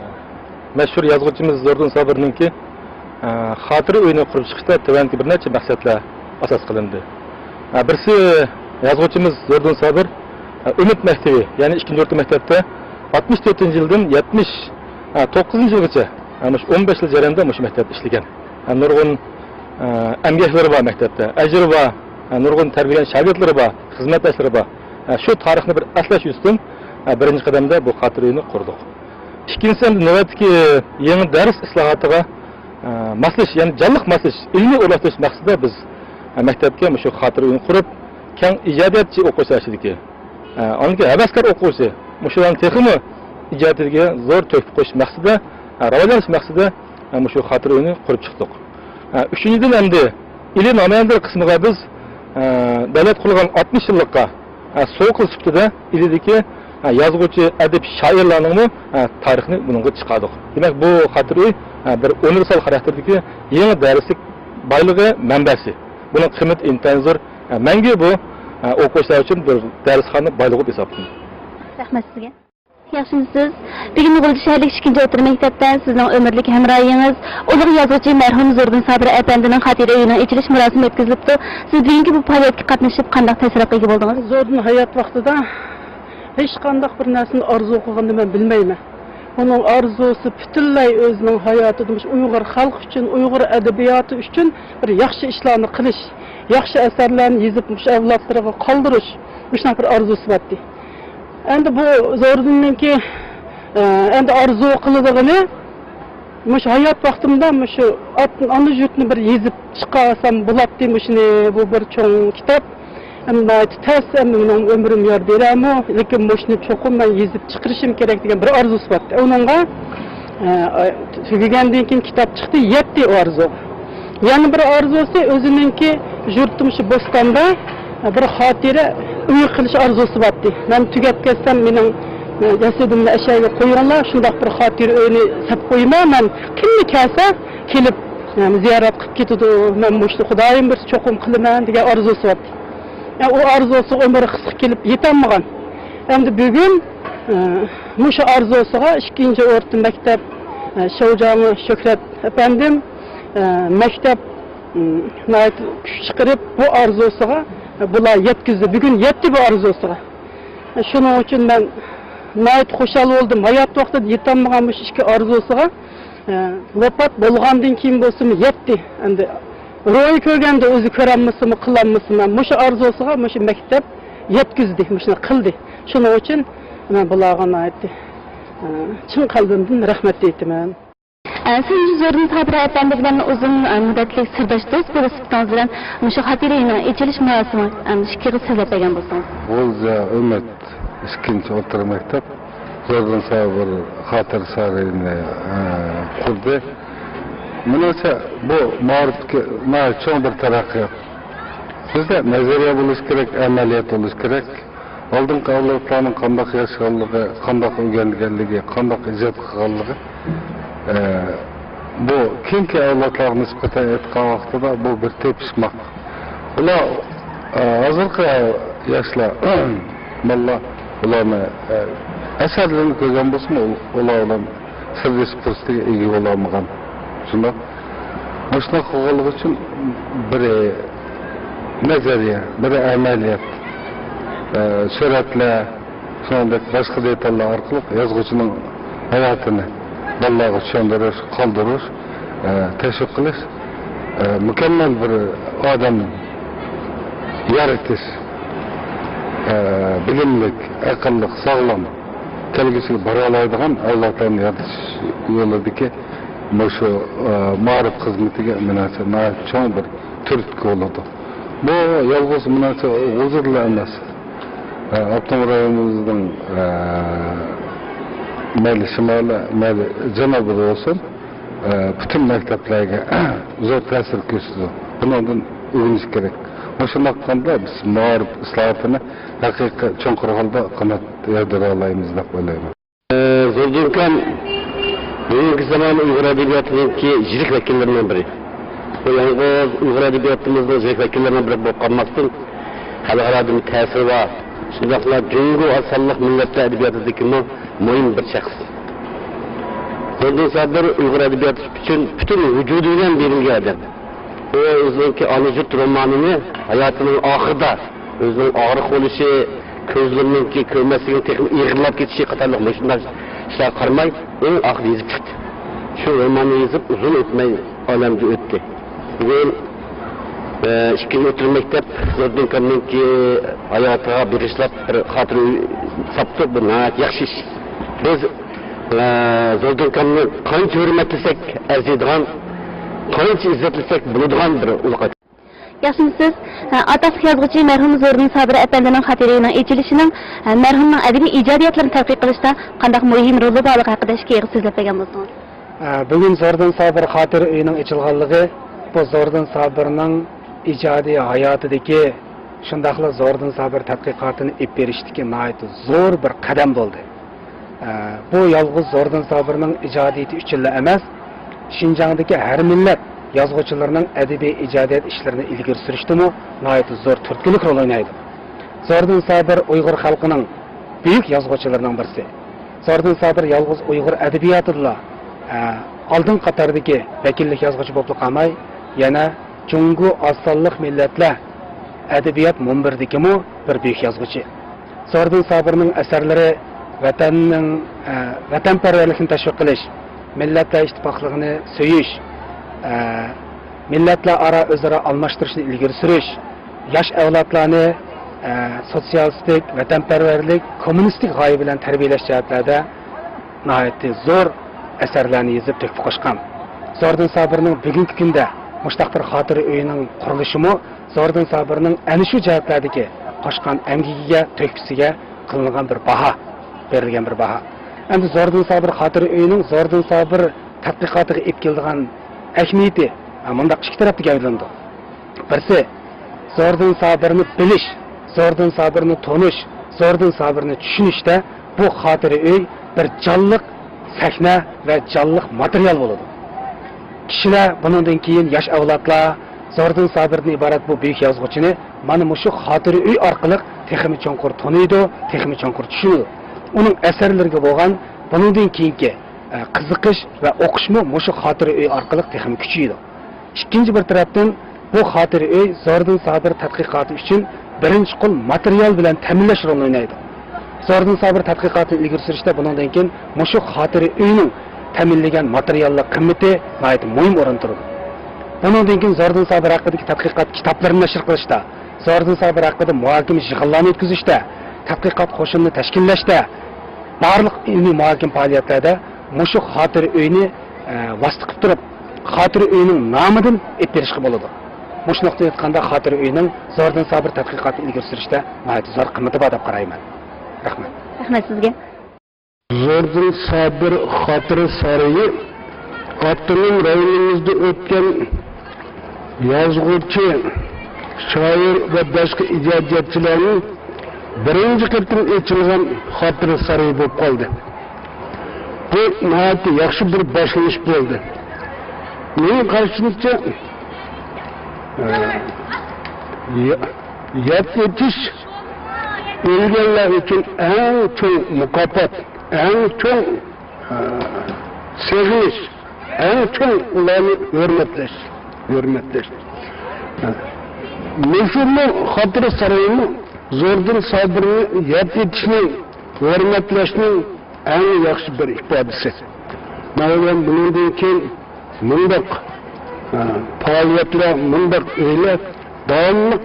مەشھۇر يازغۇچىمىز زوردۇن سابىرنىڭكى، ئە، خاتىرە ئۆيىنى قۇرۇپ چىقىشتا تۆۋەندىكى بىر نەچچە مەقسەتلەر ئاساس قىلىندى. ئە، بىرسى، يازغۇچىمىز زوردۇن سابىر، ئە، ئۈمىد مەكتىۋى، يەنى ئىككىنچى ئوتتۇرا مەكتەپتە ئاتمىش تۆتىنچى يىلدىن يەتمىش توققۇزىنچى يىلغىچە، ئە، مۇشۇ ئون بەش يىل جەريانىدا مۇشۇ مەكتەپتە ئىشلىگەن. نۇرغۇن، ئە، ئەمگەكلىرى بار مەكتەپتە، ئەجرى بار، ئە، نۇرغۇن تەربىيەلىگەن شاگىرتلىرى بار، خىزمەتداشلىرى بار. ئە، شۇ تارىخنى بىر ئەسلەش يۈزىسىدىن، ئە، بىرىنچى قەدەمدە بۇ خاتىرە ئۆيىنى قۇردۇق. ئىككىنچىسى، ئەمدى نۆۋەتتىكى يېڭى دەرس ئىسلاھاتىغا، ئە، ماسلىشىش، يەنى جانلىق ماسلىشىش، ئىلمىي ئورۇنلاشتۇرۇش مەقسىتىدە بىز، ئە، مەكتەپكە مۇشۇ خاتىرە ئۆيىنى قۇرۇپ، كەڭ ئىجادىيەتچى ئوقۇغۇچىلار ئىچىدىكى، ئە، ئاندىكى ھەۋەسكار ئوقۇغۇچى، مۇشۇلارنى تېخىمۇ ئىجادىيىتىگە زور تۆھپە قوشۇش مەقسىتىدە، ئە، راۋاجلاندۇرۇش مەقسىتىدە، ئە، مۇشۇ خاتىرە ئۆيىنى قۇرۇپ چىقتۇق. ئە، ئۈچىنچىدىن، ئەمدى ئىلى نامايەندىلەر قىسمىغا بىز، ئە، دۆلەت قۇرۇلغان ئاتمىش يىللىققا، ئە، سوۋغا سۈپىتىدە ئىلىدىكى، ئە، يازغۇچى، ئەدىب، شائىرلارنىڭمۇ، ئە، تارىخىنى بۇنىڭغا چىقاردۇق. دېمەك، بۇ خاتىرە ئۆي، ئە، بىر ئۇنىۋېرسال خاراكتېردىكى يېڭى دەرسلىك بايلىقى، مەنبەسى. بۇنىڭ قىممىتى ئىنتايىن زور. ئە، مەڭگۈ بۇ، ئە، ئوقۇغۇچىلار ئۈچۈن بىر دەرسخانا بايلىقى بولۇپ ھېسابلىنىدۇ. رەھمەت سىزگە. ياخشىمۇسىز؟ بۈگۈن غۇلجا شەھەرلىك ئىككىنچى ئوتتۇرا مەكتەپتە سىزنىڭ ئۆمۈرلۈك ھەمراھىڭىز، ئۇلۇغ يازغۇچى مەرھۇم زوردۇن سابىر ئەپەندىنىڭ خاتىرە ئۆيىنىڭ ئېچىلىش مۇراسىمى ئۆتكۈزۈلۈپتۇ. سىز بۈگۈنكى بۇ پائالىيەتكە قاتنىشىپ قانداق تەسىراتقا ئىگە بولدىڭىز؟ زوردۇن ھايات ۋاقتىدا ھېچقانداق بىر نەرسىنى ئارزۇ قىلغىنىنى مەن بىلمەيمەن. ئۇنىڭ ئارزۇسى پۈتۈنلەي ئۆزىنىڭ ھاياتىدا مۇشۇ ئۇيغۇر خەلقى ئۈچۈن، ئۇيغۇر ئەدەبىياتى ئۈچۈن بىر ياخشى ئىشلارنى قىلىش، ياخشى ئەسەرلەرنى يېزىپ، مۇشۇ ئەۋلادلىرىغا قالدۇرۇش، مۇشۇنداق بىر ئارزۇسى بار ئىدى. ئەمدى بۇ زوردۇننىڭكى، ئە، ئەمدى ئارزۇ قىلىدىغىنى، مۇشۇ ھايات ۋاقتىمدا مۇشۇ ئات-، ئانا يۇرتنى بىر يېزىپ چىقارسام بولاتتى، مۇشۇنى، بۇ بىر چوڭ كىتاب. ئەمما ناھايىتى تەس، ئەمما مېنىڭ ئۆمرۈم يار بېرەرمۇ؟ لېكىن مۇشۇنى چوقۇم مەن يېزىپ چىقىرىشىم كېرەك دېگەن بىر ئارزۇسى بار ئىدى. ئۇنىڭغا، ئە، تۈگىگەندىن كېيىن كىتاب چىقتى، يەتتى ئارزۇ. يەنە بىر ئارزۇسى ئۆزىنىڭكى يۇرتى مۇشۇ بوستاندا بىر خاتىرە ئۆي قىلىش ئارزۇسى بار ئىدى. مەن تۈگەپ كەتسەم، مېنىڭ، ئە، جەسىتىمنى ئەشەگە قويۇڭلار، شۇنداق بىر خاتىرە ئۆينى سېلىپ قويىمەن. مەن كىملا كەلسە، كېلىپ، ئە، زىيارەت قىلىپ كېتىدۇ. مەن مۇشۇنى خۇدايىم بىر چوقۇم قىلىمەن دېگەن ئارزۇسى بار ئىدى. ئە، ئۇ ئارزۇسىغا ئۆمرى قىسقا كېلىپ يېتەلمىغان. ئەمدى بۈگۈن، ئە، مۇشۇ ئارزۇسىغا ئىككىنچى ئوتتۇرا مەكتەپ، ئە، شوجاڭى شۆھرەت ئەپەندىم، ئە، مەكتەپ، ئىم، ناھايىتى كۈچ چىقىرىپ، بۇ ئارزۇسىغا، ئە، بۇلار يەتكۈزدى. بۈگۈن يەتتى بۇ ئارزۇسىغا. ئە، شۇنىڭ ئۈچۈن مەن ناھايىتى خۇشال بولدۇم. ھايات ۋاقتىدا يېتەلمىغان مۇشۇ ئىككى ئارزۇسىغا، ئە، ۋاپات بولغاندىن كېيىن بولسىمۇ يەتتى. ئەمدى روھى كۆرگەندە ئۆزى كۆرەلمىسىمۇ، قىلالمىسىمۇ، مۇشۇ ئارزۇسىغا مۇشۇ مەكتەپ يەتكۈزدى، مۇشۇنى قىلدى. شۇنىڭ ئۈچۈن مەن بۇلارغا ناھايىتى، ئە، چىن قەلبىمدىن رەھمەت ئېيتىمەن. ئە، سىز زوردۇن سابىر ئەپەندى بىلەن ئۇزۇن، ئە، مۇددەتلىك سىرداش دوست بولۇش سۈپىتىڭىز بىلەن مۇشۇ خاتىرە ئۆيىنىڭ ئېچىلىش مۇراسىمىغا، ئە، مۇشۇ ئىككى قىز سۆزلەپ بەرگەن بولسىڭىز. غۇلجا ئۈمىد ئىككىنچى ئوتتۇرا مەكتەپ زوردۇن سابىر خاتىرە سارىيىنى، ئە، قۇردى. مېنىڭچە، بۇ مائارىپتىكى ناھايىتى چوڭ بىر تەرەققىيات. بىزدە نەزەرىيە بولۇشى كېرەك، ئەمەلىيەت بولۇشى كېرەك. ئالدىنقى ئەۋلادلارنىڭ قانداق ياشىغانلىقى، قانداق ئۆگەنگەنلىكى، قانداق ئىجاد قىلغانلىقى، ئە، بۇ كېيىنكى ئەۋلادلارغا نىسبەتەن ئېيتقان ۋاقتىدا بۇ بىر تېپىشماق. ئۇلار، ئە، ھازىرقى ياشلار، بالىلار ئۇلارنى، ئە، ئەسەرلىرىنى كۆرگەن بولسىمۇ، ئۇلار بىلەن سىردىشىش پۇرسىتىگە ئىگە بولالمىغان. شۇنداق. مۇشۇنداق قىلغانلىقى ئۈچۈن بىرى نەزەرىيە، بىرى ئەمەلىيەت، ئە، سۈرەتلەر، شۇنىڭدەك باشقا دېتاللار ئارقىلىق يازغۇچىنىڭ ھاياتىنى بالىلارغا چۈشەندۈرۈش، قالدۇرۇش، ئە، تەشۋىق قىلىش، ئە، مۇكەممەل بىر ئادەم يارىتىش، ئە، بىلىملىك، ئەقىللىق، ساغلام، كەلگۈسىگە بارالايدىغان ئەۋلادلارنى يارىتىش يولىدىكى مۇشۇ، ئە، مائارىپ خىزمىتىگە مېنىڭچە ناھايىتى چوڭ بىر تۈرتكە بولىدۇ. بۇ يالغۇز مېنىڭچە غۇلجىدىلا ئەمەس، ئە، ئاپتونوم رايونىمىزنىڭ، ئە، مەيلى شىمالى، مەيلى جەنۇبىدا بولسۇن، ئە، پۈتۈن مەكتەپلەرگە زور تەسىر كۆرسىتىدۇ. بۇنىڭدىن ئۆگىنىش كېرەك. مۇشۇنداق قىلغاندا بىز مائارىپ ئىسلاھاتىنى ھەقىقىي چوڭقۇر ھالدا قانات يايدۇرالايمىز دەپ ئويلايمەن. زوردۇن ئاكام بۈگۈنكى زامان ئۇيغۇر ئەدەبىياتىنىڭكى يىرىك ۋەكىللىرىنىڭ بىرى. بۇ يالغۇز ئۇيغۇر ئەدەبىياتىمىزنىڭ يىرىك ۋەكىللىرىنىڭ بىرى بولۇپ قالماستىن، خەلقئارادىمۇ تەسىرى بار، شۇنداقلا جۇڭگو ئاز سانلىق مىللەتلەر ئەدەبىياتىدىكىمۇ مۇھىم بىر شەخس. زوردۇن سابىر ئۇيغۇر ئەدەبىياتى ئۈچۈن پۈتۈن ۋۇجۇدى بىلەن بېرىلگەن ئادەم. ئۇ ئۆزىنىڭكى ئانا يۇرت رومانىنى ھاياتىنىڭ ئاخىرىدا ئۆزىنىڭ ئاغرىق بولۇشى، كۆزلىرىنىڭكى كۆرمەسلىكىنىڭ تېخىمۇ ئېغىرلاپ كېتىشى قاتارلىق مۇشۇنداق ئىشلارغا قارىماي، ئۇ ئاخىرى يېزىپ چىقتى. شۇ روماننى يېزىپ ئۇزۇن ئۆتمەي ئالەمدىن ئۆتتى. بۈگۈن، ئە، ئىككىنچى ئوتتۇرا مەكتەپ زوردۇن كامنىڭكى ھاياتىغا بېغىشلاپ بىر خاتىرە ئۆي ساپتۇ. بۇ ناھايىتى ياخشى ئىش. بىز، ئە، زوردۇن كامنى قانچە ھۆرمەتلىسەك ئەرزىيدىغان، قانچە ئىززەتلىسەك بولىدىغان بىر ئۇلۇغ. ياخشىمۇسىز؟ ھە، ئاتاقلىق يازغۇچى مەرھۇم زوردۇن سابىر ئەپەندىنىڭ خاتىرە ئۆيىنىڭ ئېچىلىشىنىڭ، ھە، مەرھۇمنىڭ ئەدەبىي ئىجادىيەتلىرىنى تەتقىق قىلىشتا قانداق مۇھىم رولى بارلىقى ھەققىدە ئىككى ئېغىز سۆزلەپ بەرگەن بولسىڭىز. ھە، بۈگۈن زوردۇن سابىر خاتىرە ئۆيىنىڭ ئېچىلغانلىقى بۇ زوردۇن سابىرنىڭ ئىجادىي ھاياتىدىكى، شۇنداقلا زوردۇن سابىر تەتقىقاتىنى ئېلىپ بېرىشتىكى ناھايىتى زور بىر قەدەم بولدى. ئە، بۇ يالغۇز زوردۇن سابىرنىڭ ئىجادىيىتى ئۈچۈنلا ئەمەس، شىنجاڭدىكى ھەر مىللەت يازغۇچىلىرىنىڭ ئەدەبىي ئىجادىيەت ئىشلىرىنى ئىلگىرى سۈرۈشتىمۇ ناھايىتى زور تۈرتكىلىك رول ئوينايدۇ. زوردۇن سابىر ئۇيغۇر خەلقىنىڭ بۈيۈك يازغۇچىلىرىنىڭ بىرسى. زوردۇن سابىر يالغۇز ئۇيغۇر ئەدەبىياتىدىلا، ئە، ئالدىن قاتاردىكى ۋەكىللىك يازغۇچى بولۇپلا قالماي، يەنە جۇڭگو ئاز سانلىق مىللەتلەر ئەدەبىيات مۇنبىرىدىكىمۇ بىر بۈيۈك يازغۇچى. زوردۇن سابىرنىڭ ئەسەرلىرى ۋەتەننىڭ، ئە، ۋەتەنپەرۋەرلىكنى تەشۋىق قىلىش، مىللەتلەر ئىتتىپاقلىقىنى سۆيۈش، ئە، مىللەتلەر ئارا ئۆزئارا ئالماشتۇرۇشنى ئىلگىرى سۈرۈش، ياش ئەۋلادلارنى، ئە، سوتسىيالىستىك، ۋەتەنپەرۋەرلىك، كوممۇنىستىك غايە بىلەن تەربىيەلەش جەھەتلەردە ناھايىتى زور ئەسەرلەرنى يېزىپ تۆھپە قوشقان. زوردۇن سابىرنىڭ بۈگۈنكى كۈندە مۇشۇنداق بىر خاتىرە ئۆيىنىڭ قۇرۇلۇشىمۇ زوردۇن سابىرنىڭ ئەنە شۇ جەھەتلەردىكى قوشقان ئەمگىكىگە، تۆھپىسىگە قىلىنغان بىر باھا، بېرىلگەن بىر باھا. ئەمدى زوردۇن سابىر خاتىرە ئۆيىنىڭ زوردۇن سابىر تەتقىقاتىغا ئېلىپ كېلىدىغان ئەھمىيىتى، ھە، مۇنداق ئىككى تەرەپتە گەۋدىلىنىدۇ. بىرسى، زوردۇن سابىرنى بىلىش، زوردۇن سابىرنى تونۇش، زوردۇن سابىرنى چۈشىنىشتە بۇ خاتىرە ئۆي بىر جانلىق سەھنە ۋە جانلىق ماتېرىيال بولىدۇ. كىشىلەر بۇنىڭدىن كېيىن، ياش ئەۋلادلار زوردۇن سابىردىن ئىبارەت بۇ بۈيۈك يازغۇچىنى مانا مۇشۇ خاتىرە ئۆي ئارقىلىق تېخىمۇ چوڭقۇر تونۇيدۇ، تېخىمۇ چوڭقۇر چۈشىنىدۇ. ئۇنىڭ ئەسەرلىرىگە بولغان بۇنىڭدىن كېيىنكى، ئە، قىزىقىش ۋە ئوقۇشمۇ مۇشۇ خاتىرە ئۆي ئارقىلىق تېخىمۇ كۈچىيىدۇ. ئىككىنچى بىر تەرەپتىن، بۇ خاتىرە ئۆي زوردۇن سابىر تەتقىقاتى ئۈچۈن بىرىنچى قول ماتېرىيال بىلەن تەمىنلەش رولىنى ئوينايدۇ. زوردۇن سابىر تەتقىقاتىنى ئىلگىرى سۈرۈشتە بۇنىڭدىن كېيىن مۇشۇ خاتىرە ئۆينىڭ تەمىنلىگەن ماتېرىياللىق قىممىتى ناھايىتى مۇھىم ئورۇندا تۇرىدۇ. بۇنىڭدىن كېيىن زوردۇن سابىر ھەققىدىكى تەتقىقات كىتابلىرىنى نەشر قىلىشتا، زوردۇن سابىر ھەققىدە مۇھاكىمە يىغىنلارنى ئۆتكۈزۈشتە، تەتقىقات قوشۇنىنى تەشكىللەشتە، بارلىق ئىلمىي مۇھاكىمە پائالىيەتلەردە مۇشۇ خاتىرە ئۆينى، ئە، ۋاسىتە قىلىپ تۇرۇپ، خاتىرە ئۆينىڭ نامىدىن ئېلىپ بېرىشقا بولىدۇ. مۇشۇ نۇقتىدىن ئېيتقاندا، خاتىرە ئۆينىڭ زوردۇن سابىر تەتقىقاتىنى ئىلگىرى سۈرۈشتە ناھايىتى زور قىممىتى بار دەپ قارايمەن. رەھمەت. رەھمەت سىزگە. زوردۇن سابىر خاتىرە سارىيى ئاپتونوم رايونىمىزدا ئۆتكەن يازغۇچى، شائىر ۋە باشقا ئىجادىيەتچىلەرنىڭ بىرىنچى قېتىم ئېچىلغان خاتىرە سارىيى بولۇپ قالدى. بۇ ناھايىتى ياخشى بىر باشلىنىش بولدى. مېنىڭ قارىشىمچە، ئە، يا-، ياد ئېتىش ئۆلگەنلەر ئۈچۈن ئەڭ چوڭ مۇكاپات، ئەڭ چوڭ، ئە، سېغىنىش، ئەڭ چوڭ ئۇلارنى ھۆرمەتلەش، ھۆرمەتلەش. مۇشۇمۇ خاتىرە سارىيىمۇ زوردۇن سابىرنى ياد ئېتىشنىڭ، ھۆرمەتلەشنىڭ ئەڭ ياخشى بىر ئىپادىسى. مەن بۇنىڭدىن كېيىن مۇنداق، ئە، پائالىيەتلەر، مۇنداق ئۆيلەر داۋاملىق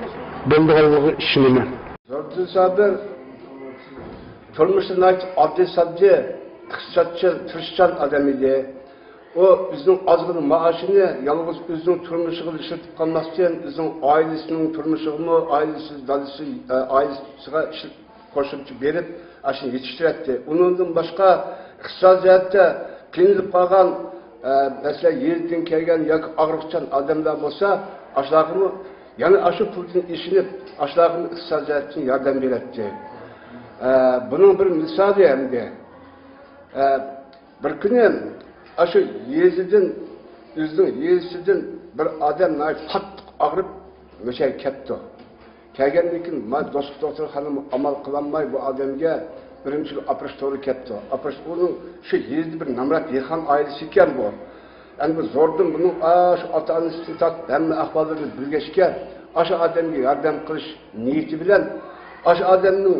بولىدىغانلىقىغا ئىشىنىمەن. زوردۇن سابىر تۇرمۇشتا ناھايىتى ئاددىي-ساددىي، ئىقتىسادچىل، تىرىشچان ئادەم ئىدى. ئۇ ئۆزىنىڭ ئازغىنە مائاشىنى يالغۇز ئۆزىنىڭ تۇرمۇشىغا ئىشلىتىپ قالماستىن، ئۆزىنىڭ ئائىلىسىنىڭ تۇرمۇشىغىمۇ، ئائىلىسى، دادىسى، ئە، ئائىلىسىغا ئىشلىتىپ، قوشۇمچە بېرىپ، ئاشۇنى يېتىشتۈرەتتى. ئۇنىڭدىن باشقا ئىقتىساد جەھەتتە قىينىلىپ قالغان، ئە، مەسىلەن، يېزىدىن كەلگەن ياكى ئاغرىقچان ئادەملەر بولسا، ئاشۇلارغىمۇ يەنە ئاشۇ پۇلدىن ئېشىنىپ، ئاشۇلارغىمۇ ئىقتىساد جەھەتتىن ياردەم بېرەتتى. ئە، بۇنىڭ بىر مىسالى ئەمدى. ئە، بىر كۈنى ئاشۇ يېزىدىن، ئۆزىنىڭ يېزىسىدىن بىر ئادەم ناھايىتى قاتتىق ئاغرىپ، مۇشۇ يەرگە كەپتۇ. كەلگەندىن كېيىن، ما، دوستلۇق دوختۇرخانىمۇ ئامال قىلالماي بۇ ئادەمگە بىرىنچى كۈنى ئاپىرىش توغرا كەپتۇ. ئاپىرىش، ئۇنىڭ شۇ يېزىدا بىر نامرات دېھقان ئائىلىسى ئىكەن بۇ. ئەمدى بۇ زوردۇن بۇنىڭ، ئا، شۇ ئاتا-ئانىسىدىن تارتىپ ھەممە ئەھۋاللىرىنى بىلگەچكە، ئاشۇ ئادەمگە ياردەم قىلىش نىيىتى بىلەن، ئاشۇ ئادەمنىڭ،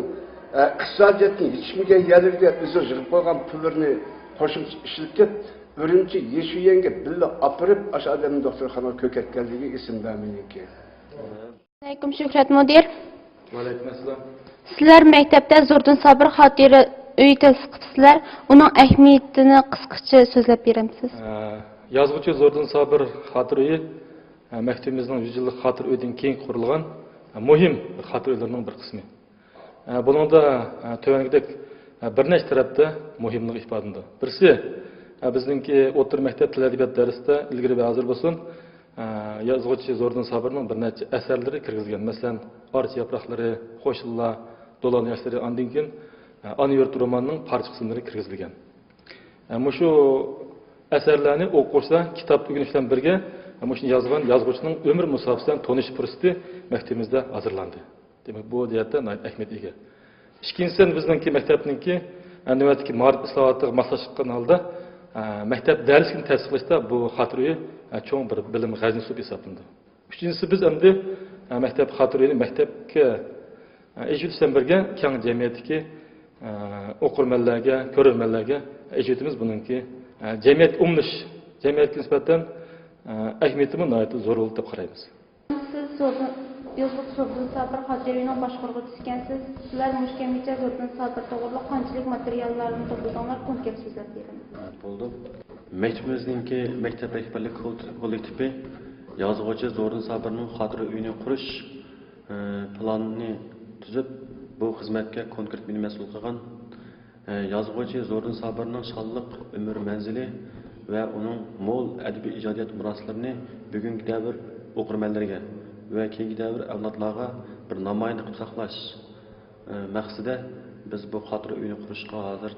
ئە، ئىقتىسادىيەتتىن يېتىشمىگەن يەرلىرىگە ئۆزىنىڭ يىغىپ قويغان پۇللىرىنى قوشۇمچە ئىشلىتىپ، ئۈرۈمچى يېشۈيۈەنگە بىللە ئاپىرىپ، ئاشۇ ئادەمنى دوختۇرخانىغا كۆرسەتكەنلىكىگە ئېسىمدە مېنىڭكى. ئەلەيكۇم، شۆھرەت مۇدىر. ۋەئەلەيكۇم ئەسسالام. سىلەر مەكتەپتە زوردۇن سابىر خاتىرە ئۆيى تەسىس قىپسىلەر، ئۇنىڭ ئەھمىيىتىنى قىسقىچە سۆزلەپ بېرەمسىز؟ ئە، يازغۇچى زوردۇن سابىر خاتىرە ئۆيى، ئە، مەكتىپىمىزنىڭ يۈز يىللىق خاتىرە ئۆيىدىن كېيىن قۇرۇلغان، ئە، مۇھىم خاتىرە ئۆيلىرىنىڭ بىر قىسمى. ئە، بۇنىڭدا، ئە، تۆۋەندىكىدەك، ئە، بىر نەچچە تەرەپتە مۇھىملىقى ئىپادىلىنىدۇ. بىرسى، ئە، بىزنىڭكى ئوتتۇرا مەكتەپ تىل ئەدەبىيات دەرسىدە ئىلگىرى ۋە ھازىر بولسۇن، ئە، يازغۇچى زوردۇن سابىرنىڭ بىر نەچچە ئەسەرلىرى كىرگۈزۈلگەن. مەسىلەن، ئارچا ياپراقلىرى، خوشلىلار، دولان ياشلىرى، ئاندىن كېيىن، ئە، ئانا يۇرت رومانىنىڭ پارچە قىسىملىرى كىرگۈزۈلگەن. ئە، مۇشۇ ئەسەرلەرنى ئوقۇغۇچىلار كىتاب ئۆگىنىش بىلەن بىرگە، ئە، مۇشۇنى يازغان يازغۇچىنىڭ ئۆمۈر مۇساپىسى بىلەن تونۇشۇش پۇرسىتى مەكتىپىمىزدە ھازىرلاندى. دېمەك، بۇ جەھەتتە ناھايىتى ئەھمىيەتكە ئىگە. ئىككىنچىسى، بىزنىڭكى مەكتەپنىڭكى، ئە، نۆۋەتتىكى مائارىپ ئىسلاھاتىغا ماسلاشقان ھالدا، ئە، مەكتەپ دەرسلىكىنى تەسىس قىلىشتا بۇ خاتىرە ئۆيى، ئە، چوڭ بىر بىلىم خەزىنىسى بولۇپ ھېسابلىنىدۇ. ئۈچىنچىسى، بىز ئەمدى، ئە، مەكتەپ خاتىرە ئۆيىنى مەكتەپكە، ئە، ئېچىۋېتىش بىلەن بىرگە، كەڭ جەمئىيەتتىكى، ئە، ئوقۇرمەنلەرگە، كۆرۈرمەنلەرگە ئېچىۋېتىمىز. بۇنىڭكى، ئە، جەمئىيەتكە ئۇلىنىش، جەمئىيەتكە نىسبەتەن، ئە، ئەھمىيىتىمۇ ناھايىتى زور بولىدۇ دەپ قارايمىز. سىز زوردۇن، يازغۇچى زوردۇن سابىر خاتىرە ئۆيىنىڭ باشقۇرغۇچىسى ئىكەنسىز. سىلەر مۇشۇ كەمگىچە زوردۇن سابىر توغرىلىق قانچىلىك ماتېرىياللارنى توپلىدىڭلار؟ كونكرېت سۆزلەپ بېرىڭ. بولدى. مەكتىپىمىزنىڭكى مەكتەپ رەھبەرلىك كوللېكتىپى يازغۇچى زوردۇن سابىرنىڭ خاتىرە ئۆيىنى قۇرۇش، ئى، پىلانىنى تۈزۈپ، بۇ خىزمەتكە كونكرېت مېنى مەسئۇل قىلغان. ئى، يازغۇچى زوردۇن سابىرنىڭ شانلىق ئۆمۈر مەنزىلى ۋە ئۇنىڭ مول ئەدەبىي ئىجادىيەت مىراسلىرىنى بۈگۈنكى دەۋر ئوقۇرمەنلىرىگە ۋە كېيىنكى دەۋر ئەۋلادلارغا بىر نامايەندە قىلىپ ساقلاش، ئى، مەقسىتىدە بىز بۇ خاتىرە ئۆيىنى قۇرۇشقا ھازىر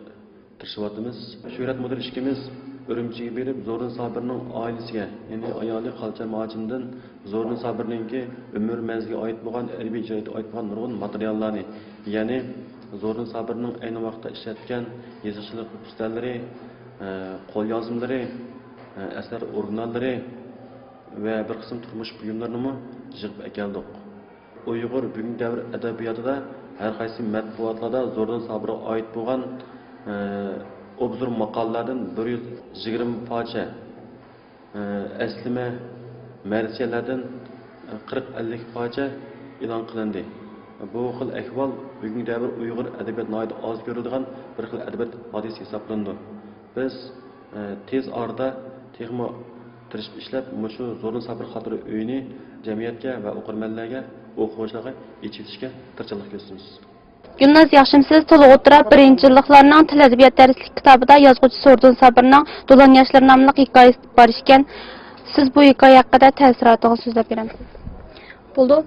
تىرىشىۋاتىمىز. شۆھرەت مۇدىر ئىككىمىز ئۈرۈمچىگە بېرىپ، زوردۇن سابىرنىڭ ئائىلىسىگە، يەنى ئايالى خالچام ھاجىمدىن زوردۇن سابىرنىڭكى ئۆمۈر مەنزىلىگە ئائىت بولغان، ئەدەبىي ئىجادىيەتكە ئائىت بولغان نۇرغۇن ماتېرىياللارنى، يەنى زوردۇن سابىرنىڭ ئەينى ۋاقىتتا ئىشلەتكەن يېزىقچىلىق ئۈستەللىرى، ئە، قوليازمىلىرى، ئە، ئەسەر ئورىگىناللىرى ۋە بىر قىسىم تۇرمۇش بۇيۇملىرىنىمۇ يىغىپ ئەكەلدۇق. ئۇيغۇر بۈگۈنكى دەۋر ئەدەبىياتىدا ھەر قايسى مەتبۇئاتلاردا زوردۇن سابىرغا ئائىت بولغان، ئە، ئوبزور ماقالىلەردىن بىر يۈز يىگىرمە پارچە، ئە، ئەسلىمە، مەرسىيەلەردىن، ئە، قىرىق ئەللىك پارچە ئېلان قىلىندى. بۇ خىل ئەھۋال بۈگۈنكى دەۋر ئۇيغۇر ئەدەبىياتىدا ناھايىتى ئاز كۆرۈلىدىغان بىر خىل ئەدەبىيات ھادىسىسى ھېسابلىنىدۇ. بىز، ئە، تېز ئارىدا تېخىمۇ تىرىشىپ ئىشلەپ، مۇشۇ زوردۇن سابىر خاتىرە ئۆيىنى جەمئىيەتكە ۋە ئوقۇرمەنلەرگە، ئوقۇغۇچىلارغا ئېچىۋېتىشكە تىرىشچانلىق كۆرسىتىمىز. گۈلناز، ياخشىمۇسىز؟ تولۇق ئوتتۇرا بىرىنچى يىللىقلارنىڭ تىل ئەدەبىيات دەرسلىك كىتابىدا يازغۇچى زوردۇن سابىرنىڭ دولان ياشلىرى ناملىق ھېكايىسى بار ئىكەن. سىز بۇ ھېكايە ھەققىدە تەسىراتىڭىزنى سۆزلەپ بېرەمسىز؟ بولدى.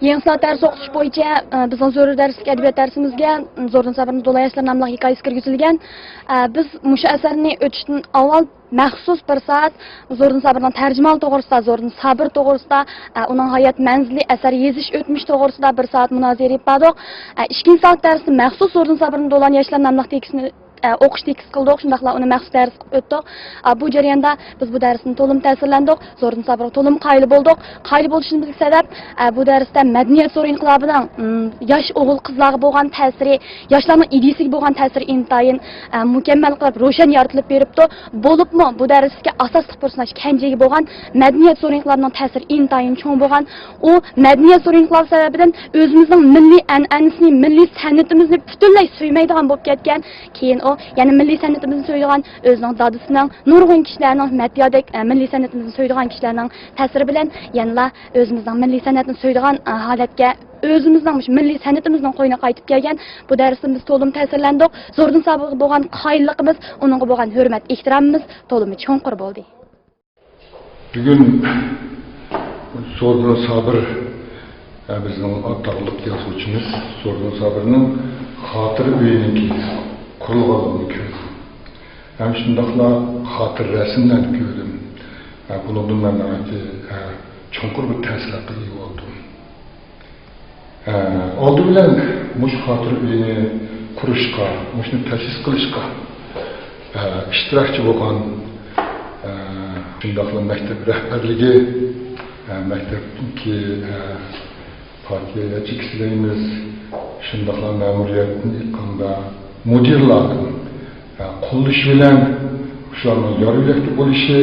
يېڭى سائەت دەرس ئوقۇتۇش بويىچە، ئە، بىزنىڭ زۆرۈر دەرسلىك ئەدەبىيات دەرسىمىزگە، ئە، زوردۇن سابىرنىڭ دولان ياشلىرى ناملىق ھېكايىسى كىرگۈزۈلگەن. ئە، بىز مۇشۇ ئەسەرنى ئۆتۈشتىن ئاۋۋال مەخسۇس بىر سائەت زوردۇن سابىرنىڭ تەرجىمىھالى توغرىسىدا، زوردۇن سابىر توغرىسىدا، ئە، ئۇنىڭ ھايات مەنزىلى، ئەسەر يېزىش ئۆتمۈشى توغرىسىدا بىر سائەت مۇنازىرە ئېلىپ باردۇق. ئە، ئىككىنچى سائەت دەرستە مەخسۇس زوردۇن سابىرنىڭ دولان ياشلىرى ناملىق تېكىستىنى ئە، ئوقۇش تېكىست قىلدۇق، شۇنداقلا ئۇنى مەخسۇس دەرس قىلىپ ئۆتتۇق. ئە، بۇ جەرياندا بىز بۇ دەرستىن تولىمۇ تەسىرلەندۇق، زوردۇن سابىرغا تولىمۇ قايىل بولدۇق. قايىل بولۇشىمىزدىكى سەۋەب، ئە، بۇ دەرستە مەدەنىيەت زور ئىنقىلابىنىڭ، ئىم، ياش ئوغۇل قىزلارغا بولغان تەسىرى، ياشلارنىڭ ئىدىيىسىگە بولغان تەسىرى ئىنتايىن، ئە، مۇكەممەل قىلىپ روشەن يارىتىلىپ بېرىپتۇ. بولۇپمۇ بۇ دەرسلىككە ئاساسلىق پۇرسەت كەنجىگە بولغان مەدەنىيەت زور ئىنقىلابىنىڭ تەسىرى ئىنتايىن چوڭ بولغان. ئۇ مەدەنىيەت زور ئىنقىلابى سەۋەبىدىن ئۆزىمىزنىڭ مىللىي ئەنئەنىسىنى، مىللىي سەنئىتىمىزنى پۈتۈنلەي سۆيمەيدىغان بولۇپ كەتكەن. كېيىن ئۇ يەنە مىللىي سەنئىتىمىزنى سۆيىدىغان ئۆزىنىڭ دادىسىنىڭ، نۇرغۇن كىشىلەرنىڭ مەدھىيەدەك، ئە، مىللىي سەنئىتىمىزنى سۆيىدىغان كىشىلەرنىڭ تەسىرى بىلەن يەنىلا ئۆزىمىزنىڭ مىللىي سەنئەتنى سۆيىدىغان، ئە، ھالەتكە، ئۆزىمىزنىڭ مۇشۇ مىللىي سەنئىتىمىزنىڭ قوينىغا قايتىپ كەلگەن. بۇ دەرستىن بىز تولىمۇ تەسىرلەندۇق. زوردۇن سابىرغا بولغان قايىللىقىمىز، ئۇنىڭغا بولغان ھۆرمەت ئېھتىرامىمىز تولىمۇ چوڭقۇر بولدى. بۈگۈن زوردۇن سابىر، ئە، بىزنىڭ ئاتاقلىق يازغۇچىمىز زوردۇن سابىرنىڭ خاتىرە ئۆيىنىڭكى قۇرۇلغانلىقىنى كۆردۈم. ھەم شۇنداقلا خاتىرە رەسىملەرنى كۆردۈم. ئە، بۇنىڭدىن مەن ناھايىتى، ئە، چوڭقۇر بىر تەسىراتقا ئىگە بولدۇم. ئە، ئالدى بىلەن مۇشۇ خاتىرە ئۆيىنى قۇرۇشقا، مۇشۇنى تەسىس قىلىشقا، ئە، ئىشتىراكچى بولغان، ئە، شۇنداقلا مەكتەپ رەھبەرلىكى، ئە، مەكتەپتىكى، ئە، پارتىيە ياچېيكىسى دەيمىز، شۇنداقلا مەمۇرىيەتتىن ئېيتقاندا مۇدىرلاردىن، ئە، قوللىشى بىلەن شۇلارنىڭ يار يۆلەكتە بولۇشى،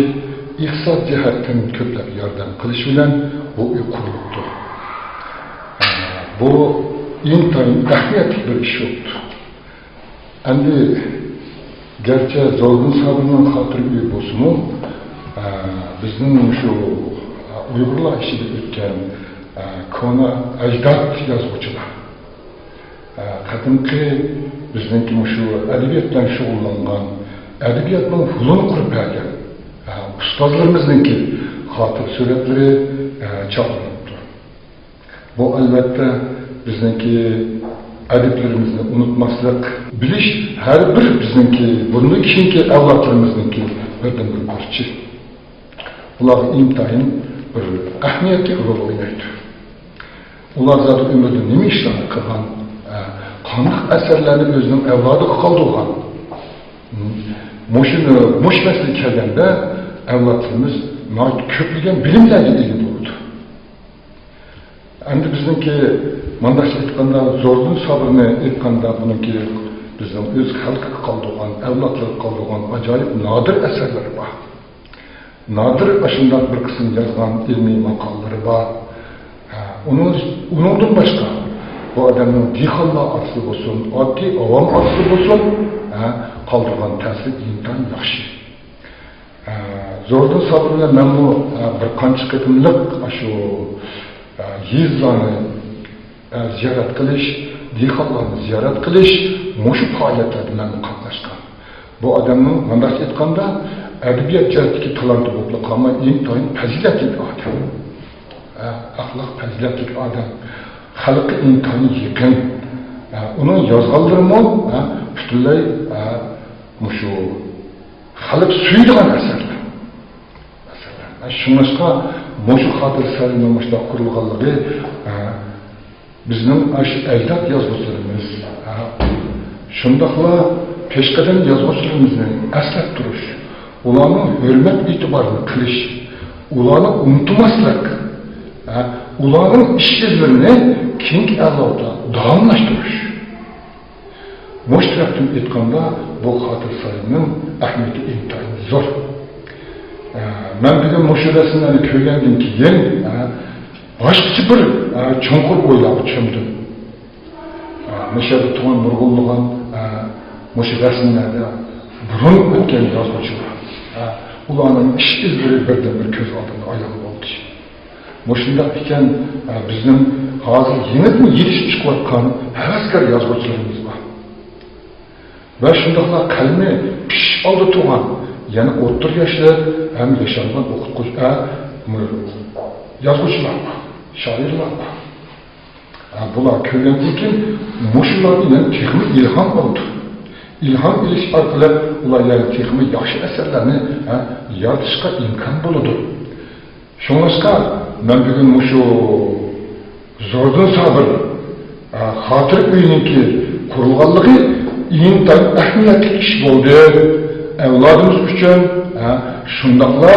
ئىقتىساد جەھەتتىن كۆپلەپ ياردەم قىلىش بىلەن بۇ ئۆي قۇرۇلۇپتۇ. بۇ ئىنتايىن ئەھمىيەتلىك بىر ئىش بوپتۇ. ئەمدى گەرچە زوردۇن سابىرنىڭ خاتىرە ئۆيى بولسىمۇ، بىزنىڭ شۇ ئۇيغۇرلار ئىچىدە ئۆتكەن كونا ئەجداد يازغۇچىلار، قەدىمكى بىزنىڭكى مۇشۇ ئەدەبىيات بىلەن شۇغۇللانغان، ئەدەبىياتنىڭ يولىنى قۇرۇپ بەرگەن ئۇستازلىرىمىزنىڭكى خاتىرە سۈرەتلىرى چاپلىنىپتۇ. بۇ، ئەلۋەتتە، بىزنىڭكى ئەدىبلىرىمىزنى ئۇنتۇماسلىق، بىلىش ھەر بىر بىزنىڭكى بۇندىن كېيىنكى ئەۋلادلىرىمىزنىڭكى بىردىنبىر بۇرچى. ئۇلارغا ئىنتايىن بىر ئەھمىيەتلىك رول ئوينايدۇ. ئۇلار زادى ئۆمرىدە نېمە ئىشلارنى قىلغان، ئە، قانداق ئەسەرلەرنى ئۆزىنىڭ ئەۋلادىغا قالدۇرغان؟ مۇشۇنى، مۇشۇ مەسىلىگە كەلگەندە، ئەۋلادلىرىمىز ناھايىتى كۆپلىگەن بىلىملەرگە ئىگە بولىدۇ. ئەمدى بىزنىڭكى، مانداقچە ئېيتقاندا، زوردۇن سابىرنى ئېيتقاندا، بۇنىڭكى بىزنىڭ ئۆز خەلقىگە قالدۇرغان، ئەۋلادلىرىغا قالدۇرغان ئاجايىپ نادىر ئەسەرلىرى بار. نادىر ئاشۇنداق بىر قىسىم يازغان ئىلمىي ماقالىلىرى بار. ھە، ئۇنىڭ، ئۇنىڭدىن باشقا، بۇ ئادەمنىڭ دېھقانلار ئارىسىدا بولسۇن، ئاددىي ئاۋام ئارىسىدا بولسۇن، ھە، قالدۇرغان تەسىرى ئىنتايىن ياخشى. ئە، زوردۇن سابىر بىلەن مەنمۇ، ئە، بىر قانچە قېتىملىق ئاشۇ، ئە، يېزىلارنى، ئە، زىيارەت قىلىش، دېھقانلارنى زىيارەت قىلىش، مۇشۇ پائالىيەتلەردە مەنمۇ قاتناشقان. بۇ ئادەمنىڭ، مۇنداقچە ئېيتقاندا، ئەدەبىيات جەھەتتىكى تالانتى بولۇپلا قالماي، ئىنتايىن پەزىلەتلىك ئادەم. ئە، ئەخلاق پەزىلەتلىك ئادەم. خەلققە ئىنتايىن يېقىن. ئە، ئۇنىڭ يازغانلىرىمۇ، ئە، پۈتۈنلەي، ئە، مۇشۇ خەلق سۆيىدىغان ئەسەرلەر. ئەسەرلەر. شۇڭلاشقا مۇشۇ خاتىرە سارىيىنىڭ مۇشۇنداق قۇرۇلغانلىقى، ئە، بىزنىڭ ئاشۇ ئەجداد يازغۇچىلىرىمىز، ئە، شۇنداقلا پېشقەدەم يازغۇچىلىرىمىزنى ئەسلەپ تۇرۇش، ئۇلارنىڭ ھۆرمەت ئېتىبارىنى قىلىش، ئۇلارنى ئۇنتۇماسلىق، ئە، ئۇلارنىڭ ئىش ئىزلىرىنى كېيىنكى ئەۋلادقا داۋاملاشتۇرۇش. مۇشۇ تەرەپتىن ئېيتقاندا، بۇ خاتىرە سارىيىنىڭ ئەھمىيىتى ئىنتايىن زور. ئە، مەن بۈگۈن مۇشۇ رەسىملەرنى كۆرگەندىن كېيىن، ئە، باشقىچە بىر، ئە، چوڭقۇر ئويلارغا چۆمدۈم. ئە، مۇشۇ يەردە تۇرغان نۇرغۇنلىغان، ئە، مۇشۇ رەسىملەردە بۇرۇن ئۆتكەن يازغۇچىلار، ئە، ئۇلارنىڭ ئىش ئىزلىرى بىردىنبىر كۆز ئالدىمدا ئايان بولدى. مۇشۇنداق ئىكەن، بىزنىڭ ھازىر يېڭىدىن يېتىشىپ چىقىۋاتقان ھەۋەسكار يازغۇچىلىرىمىز بار. ۋە شۇنداقلا قەلىمى پىشىش ئالدىدا تۇرغان يەنە ئوتتۇرا ياشلىق ھەم ياشانغان ئوقۇتقۇچى، ئە، يازغۇچىلار بار، شائىرلار بار. ئە، بۇلار كۆرگەندىن كېيىن مۇشۇلاردىن يەنە تېخىمۇ ئىلھام ئالىدۇ. ئىلھام ئېلىش ئارقىلىق ئۇلار يەنە تېخىمۇ ياخشى ئەسەرلەرنى، ئە، يارىتىشقا ئىمكان بولىدۇ. شۇڭلاشقا مەن بۈگۈن مۇشۇ زوردۇن سابىر، ئە، خاتىرە ئۆيىنىڭكى قۇرۇلغانلىقى ئىنتايىن ئەھمىيەتلىك ئىش بولدى. ئەۋلادىمىز ئۈچۈن، ئە، شۇنداقلا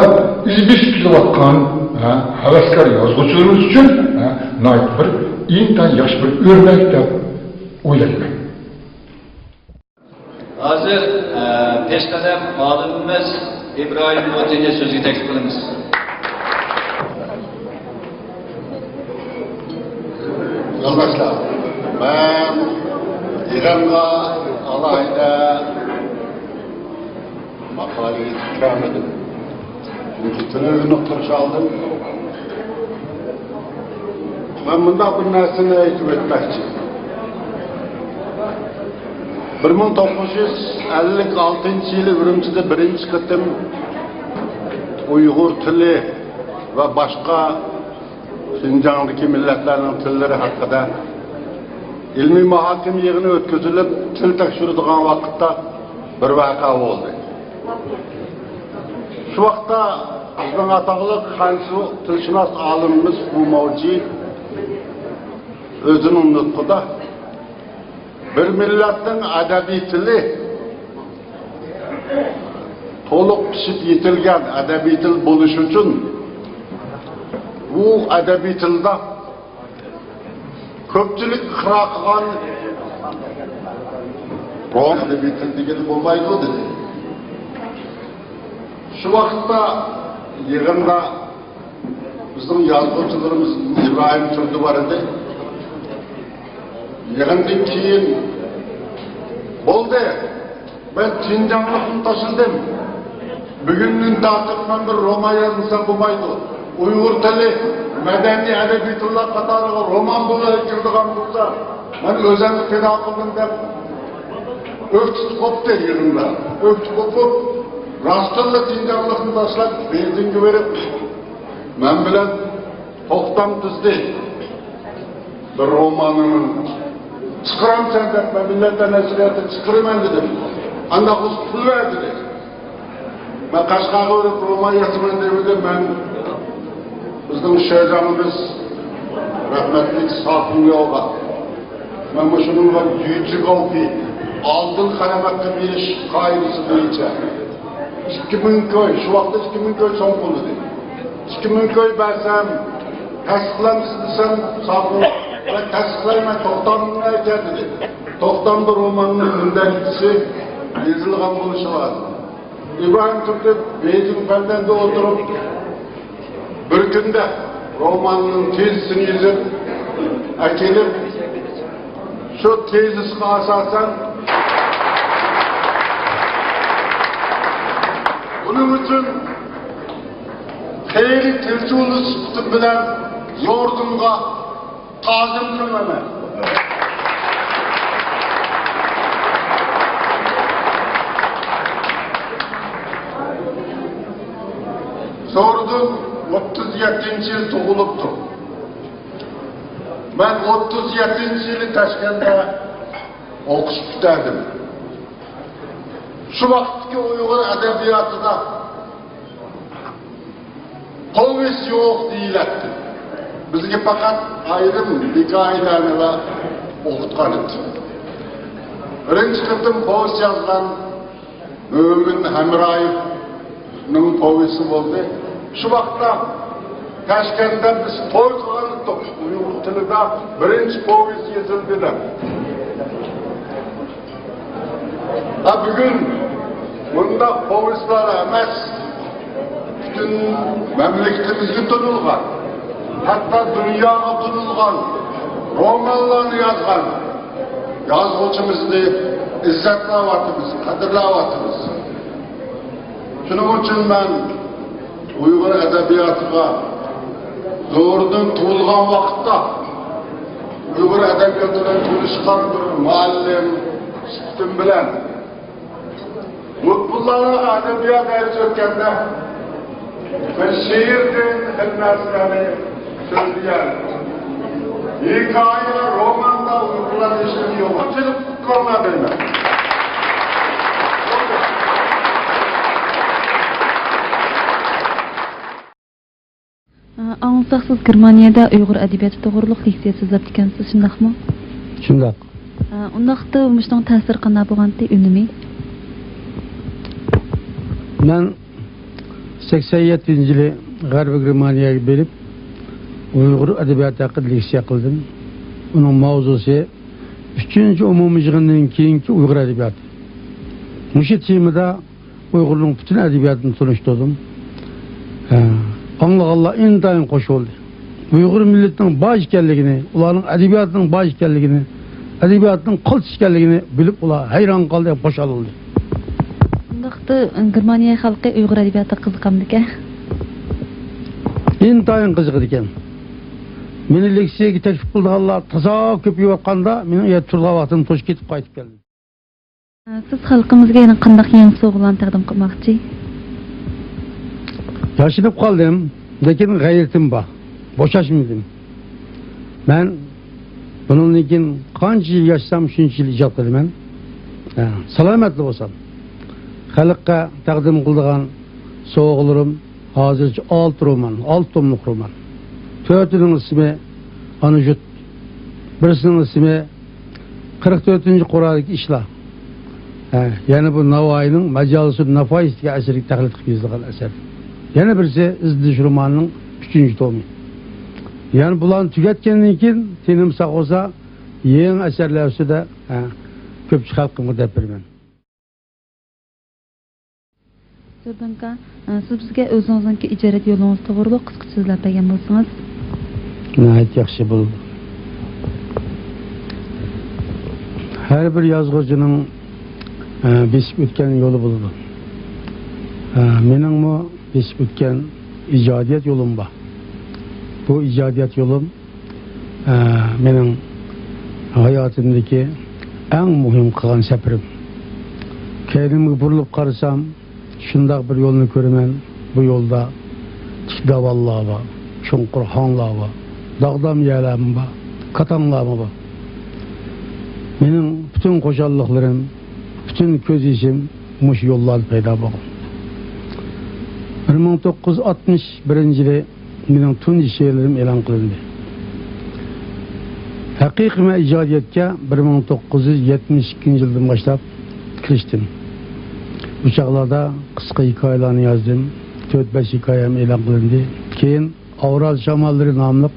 ئىز بېسىپ كېلىۋاتقان، ئە، ھەۋەسكار يازغۇچىلىرىمىز ئۈچۈن، ئە، ناھايىتى بىر ئىنتايىن ياخشى بىر ئۆرنەك دەپ ئويلايمەن. ھازىر، ئە، پېشقەدەم ئالىمىمىز ئىبراھىم موتىنى سۆزگە تەكلىپ قىلىمىز. يولداشلار، مەن يىغىنغا ئالاھىدە ماقالە يېتىپ كەلمىدىم. چۈنكى تىلىنى نۇقتىلىشالدىم. مەن مۇنداق بىر نەرسىنى ئېيتىپ ئۆتمەكچى. بىر مىڭ توققۇز يۈز ئەللىك ئالتىنچى يىلى ئۈرۈمچىدە بىرىنچى قېتىم ئۇيغۇر تىلى ۋە باشقا شىنجاڭدىكى مىللەتلەرنىڭ تىللىرى ھەققىدە ئىلمىي مۇھاكىمە يىغىنى ئۆتكۈزۈلۈپ، تىل تەكشۈرىدىغان ۋاقىتتا بىر ۋەقە بولدى. شۇ ۋاقىتتا بىزنىڭ ئاتاقلىق خەنزۇ تىلشۇناس ئالىمىمىز فۇ ماۋجى ئۆزىنىڭ نۇتقىدا، بىر مىللەتنىڭ ئەدەبىي تىلى تولۇق پىشىپ يېتىلگەن ئەدەبىي تىل بولۇش ئۈچۈن، بۇ ئەدەبىي تىلدا كۆپچىلىك ئىقرار قىلغان ئەدەبىي تىل دېگىلى بولمايدۇ، دېدى. شۇ ۋاقىتتا يىغىندا بىزنىڭ يازغۇچىلىرىمىز ئىبراھىم تۇردى بار ئىدى. يىغىندىن كېيىن، بولدى، مەن شىنجاڭلىقنى تاشلىدىم. بۈگۈندىن تارتىپ مەن بىر رومان يازمىسام بولمايدۇ. ئۇيغۇر تىلى، مەدەنىي ئەدەبىي تىللار قاتارىغا رومان بولۇپ كىرىدىغان بولسا، مەن ئۆزۈمنى پىدا قىلدىم دەپ ئۆكسۈپ قوپتى يىغىندا. ئۆكسۈپ قوپۇپ، راستتىنلا شىنجاڭلىقنى تاشلاپ، بېيجىڭغا بېرىپ، مەن بىلەن توختام تۈزدى. بىر رومانىڭنى چىقىرامسەن دەپ، مەن مىللەتلەر نەشرىياتىدا چىقىرىمەن دېدىم. ئانداق بولسا پۇل بەر دېدى. مەن قەشقەرگە بېرىپ رومان يازىمەن دېمىدىم. مەن بىزنىڭ شۆجاڭىمىز، رەھمەتلىك ساپىڭياۋغا، مەن مۇشۇنىڭغا يۈجى گاۋپى، ئالتۇن قەلەم ھەققى بېرىش قائىدىسى بويىچە ئىككى مىڭ كوي، شۇ ۋاقىتتا ئىككى مىڭ كوي سوم بولدى. ئىككى مىڭ كوي بەرسەم، تەستىقلامسىز دېسەم، ساپىڭ، مەن تەستىقلايمەن، توختامنى ئەكەل دېدى. توختامدا روماننىڭ مۇندەرىجىسى يېزىلغان بولۇشى لازىم. ئىبراھىم تۇردى بېيجىڭ پەندەندە ئولتۇرۇپ، بىر كۈندە روماننىڭ تېزىسىنى يېزىپ ئەكېلىپ، شۇ تېزىسقا ئاساسەن، بۇنىڭ ئۈچۈن خەيرى تىلچى ئۇلى سۈپىتىم بىلەن زوردۇنغا تازىم قىلىمەن. زوردۇن ئوتتۇز يەتتىنچى يىل تۇغۇلۇپتۇ. مەن ئوتتۇز يەتتىنچى يىلى تاشكەنتتە ئوقۇش پۈتتۈردۈم. شۇ ۋاقىتتىكى ئۇيغۇر ئەدەبىياتىدا پوۋېست يوق دېيىلەتتى. بىزگە پەقەت ئايرىم ھېكايىلەرنىلا ئوقۇتقان ئىدى. بىرىنچى قېتىم پوۋېست يازغان مۆمىن ھەمرايېۋنىڭ پوۋېستى بولدى. شۇ ۋاقىتتا تاشكەنتتە بىز توي قىلغان ئىدۇق. ئۇيغۇر تىلىدا بىرىنچى پوۋېست يېزىلدى دەپ. ھە، بۈگۈن مۇنداق پوۋېستلار ئەمەس، پۈتۈن مەملىكىتىمىزگە تونۇلغان، ھەتتا دۇنياغا تونۇلغان رومانلارنى يازغان يازغۇچىمىزنى ئىززەتلەۋاتىمىز، قەدىرلەۋاتىمىز. شۇنىڭ ئۈچۈن مەن ئۇيغۇر ئەدەبىياتىغا زوردۇن تۇغۇلغان ۋاقىتتا ئۇيغۇر ئەدەبىياتى بىلەن تونۇشقان بىر مۇئەللىم سۈپىتىم بىلەن، لۇتپۇللانىڭ ئەدەبىيات دەرسى ئۆتكەندە، بىر شېئىردىن خىل نەرسىلەرنى سۆزلىگەن. ھېكايە، روماندا ئۇيغۇرلار ئىشلىرى يوق. چىقىپ قۇتلۇقلار دەيمەن. ئاڭلىساق، سىز گېرمانىيەدە ئۇيغۇر ئەدەبىياتى توغرۇلۇق لېكسىيە سۆزلەپتىكەنسىز، شۇنداقمۇ؟ شۇنداق. ئۇنداقتا مۇشۇنىڭ تەسىرى قانداق بولغانتى، ئۈنۈمى؟ مەن سەكسەن يەتتىنچى يىلى غەربىي گېرمانىيەگە بېرىپ، ئۇيغۇر ئەدەبىياتى ھەققىدە لېكسىيە قىلدىم. ئۇنىڭ ماۋزۇسى ئۈچىنچى ئومۇمىي يىغىندىن كېيىنكى ئۇيغۇر ئەدەبىياتى. مۇشۇ تېمىدا ئۇيغۇرنىڭ پۈتۈن ئەدەبىياتىنى تونۇشتۇردۇم. ھە، ئاڭلىغانلار ئىنتايىن خوش بولدى. ئۇيغۇر مىللىتىنىڭ بار ئىكەنلىكىنى، ئۇلارنىڭ ئەدەبىياتىنىڭ بار ئىكەنلىكىنى، ئەدەبىياتىنىڭ قىلچە ئىكەنلىكىنى بىلىپ، ئۇلار ھەيران قالدى ھەم خۇشال بولدى. ئۇنداقتا گېرمانىيە خەلقى ئۇيغۇر ئەدەبىياتىغا قىزىقامدىكەن؟ ئىنتايىن قىزىقىدىكەن. مېنى لېكسىيەگە تەكلىپ قىلىدىغانلار تازا كۆپىيىۋاتقاندا، مېنىڭ ئۇ يەردە تۇرىدىغان ۋاقتىم توشۇپ كېتىپ قايتىپ كەلدىم. سىز خەلقىمىزگە يەنە قانداق يېڭى سوۋغىلارنى تەقدىم قىلماقچى؟ ياشىنىپ قالدىم، لېكىن غەيرىتىم بار. بوشاشمىدىم. مەن بۇنىڭدىن كېيىن قانچە يىل ياشىسام، شۇنچە يىل ئىجاد قىلىمەن. ھە، سالامەتلا بولسام. خەلققە تەقدىم قىلىدىغان سوۋغىلىرىم ھازىرچە ئالتە رومان، ئالتە توملۇق رومان. تۆتىنىڭ ئىسمى ئانا يۇرت، بىرسىنىڭ ئىسمى قىرىق تۆتىنچى قورادىكى ئىشلار. ھە، يەنە بۇ ناۋايىنىڭ مەجالىسۇن نافايىس دېگەن ئەسىرىگە تەقلىد قىلىپ يېزىلغان ئەسەر. يەنە بىرسى ئىزدىنىش رومانىنىڭ ئۈچىنچى تومى. يەنە بۇلارنى تۈگەتكەندىن كېيىن، تېنىم ساق بولسا، يېڭى ئەسەرلەر ئۈستىدە، ھە، كۆپچىلىك خەلقىمگە دەپ بېرىمەن. تۇردۇنكا، سىز بىزگە ئۆزىڭىزنىڭكى ئىجادىيەت يولىڭىز توغرىلىق قىسقىچە سۆزلەپ بەرگەن بولسىڭىز. ناھايىتى ياخشى بولدى. ھەر بىر يازغۇچىنىڭ، ئە، بېسىپ ئۆتكەن يولى بولىدۇ. ئە، مېنىڭمۇ بېسىپ ئۆتكەن ئىجادىيەت يولۇم بار. بۇ ئىجادىيەت يولۇم، ئە، مېنىڭ ھاياتىمدىكى ئەڭ مۇھىم قىلغان سەپىرىم. كەينىمگە بۇرۇلۇپ قارىسام، شۇنداق بىر يولنى كۆرىمەن، بۇ يولدا تىك داۋانلار بار، چوڭقۇر ھاڭلار بار، داغدام يەرلەرمۇ بار، كاتاڭلارمۇ بار. مېنىڭ پۈتۈن خۇشاللىقلىرىم، پۈتۈن كۆز يېشىم مۇشۇ يوللاردا پەيدا بولغان. بىر مىڭ توققۇز يۈز ئاتمىش بىرىنچى يىلى مېنىڭ تۇنجى شېئىرلىرىم ئېلان قىلىندى. ھەقىقىي مەن ئىجادىيەتكە بىر مىڭ توققۇز يۈز يەتمىش ئىككىنچى يىلدىن باشلاپ كىرىشتىم. ئۇ چاغلاردا قىسقا ھېكايىلەرنى يازدىم. تۆت-بەش ھېكايەم ئېلان قىلىندى. كېيىن ئاۋرال شاماللىرى ناملىق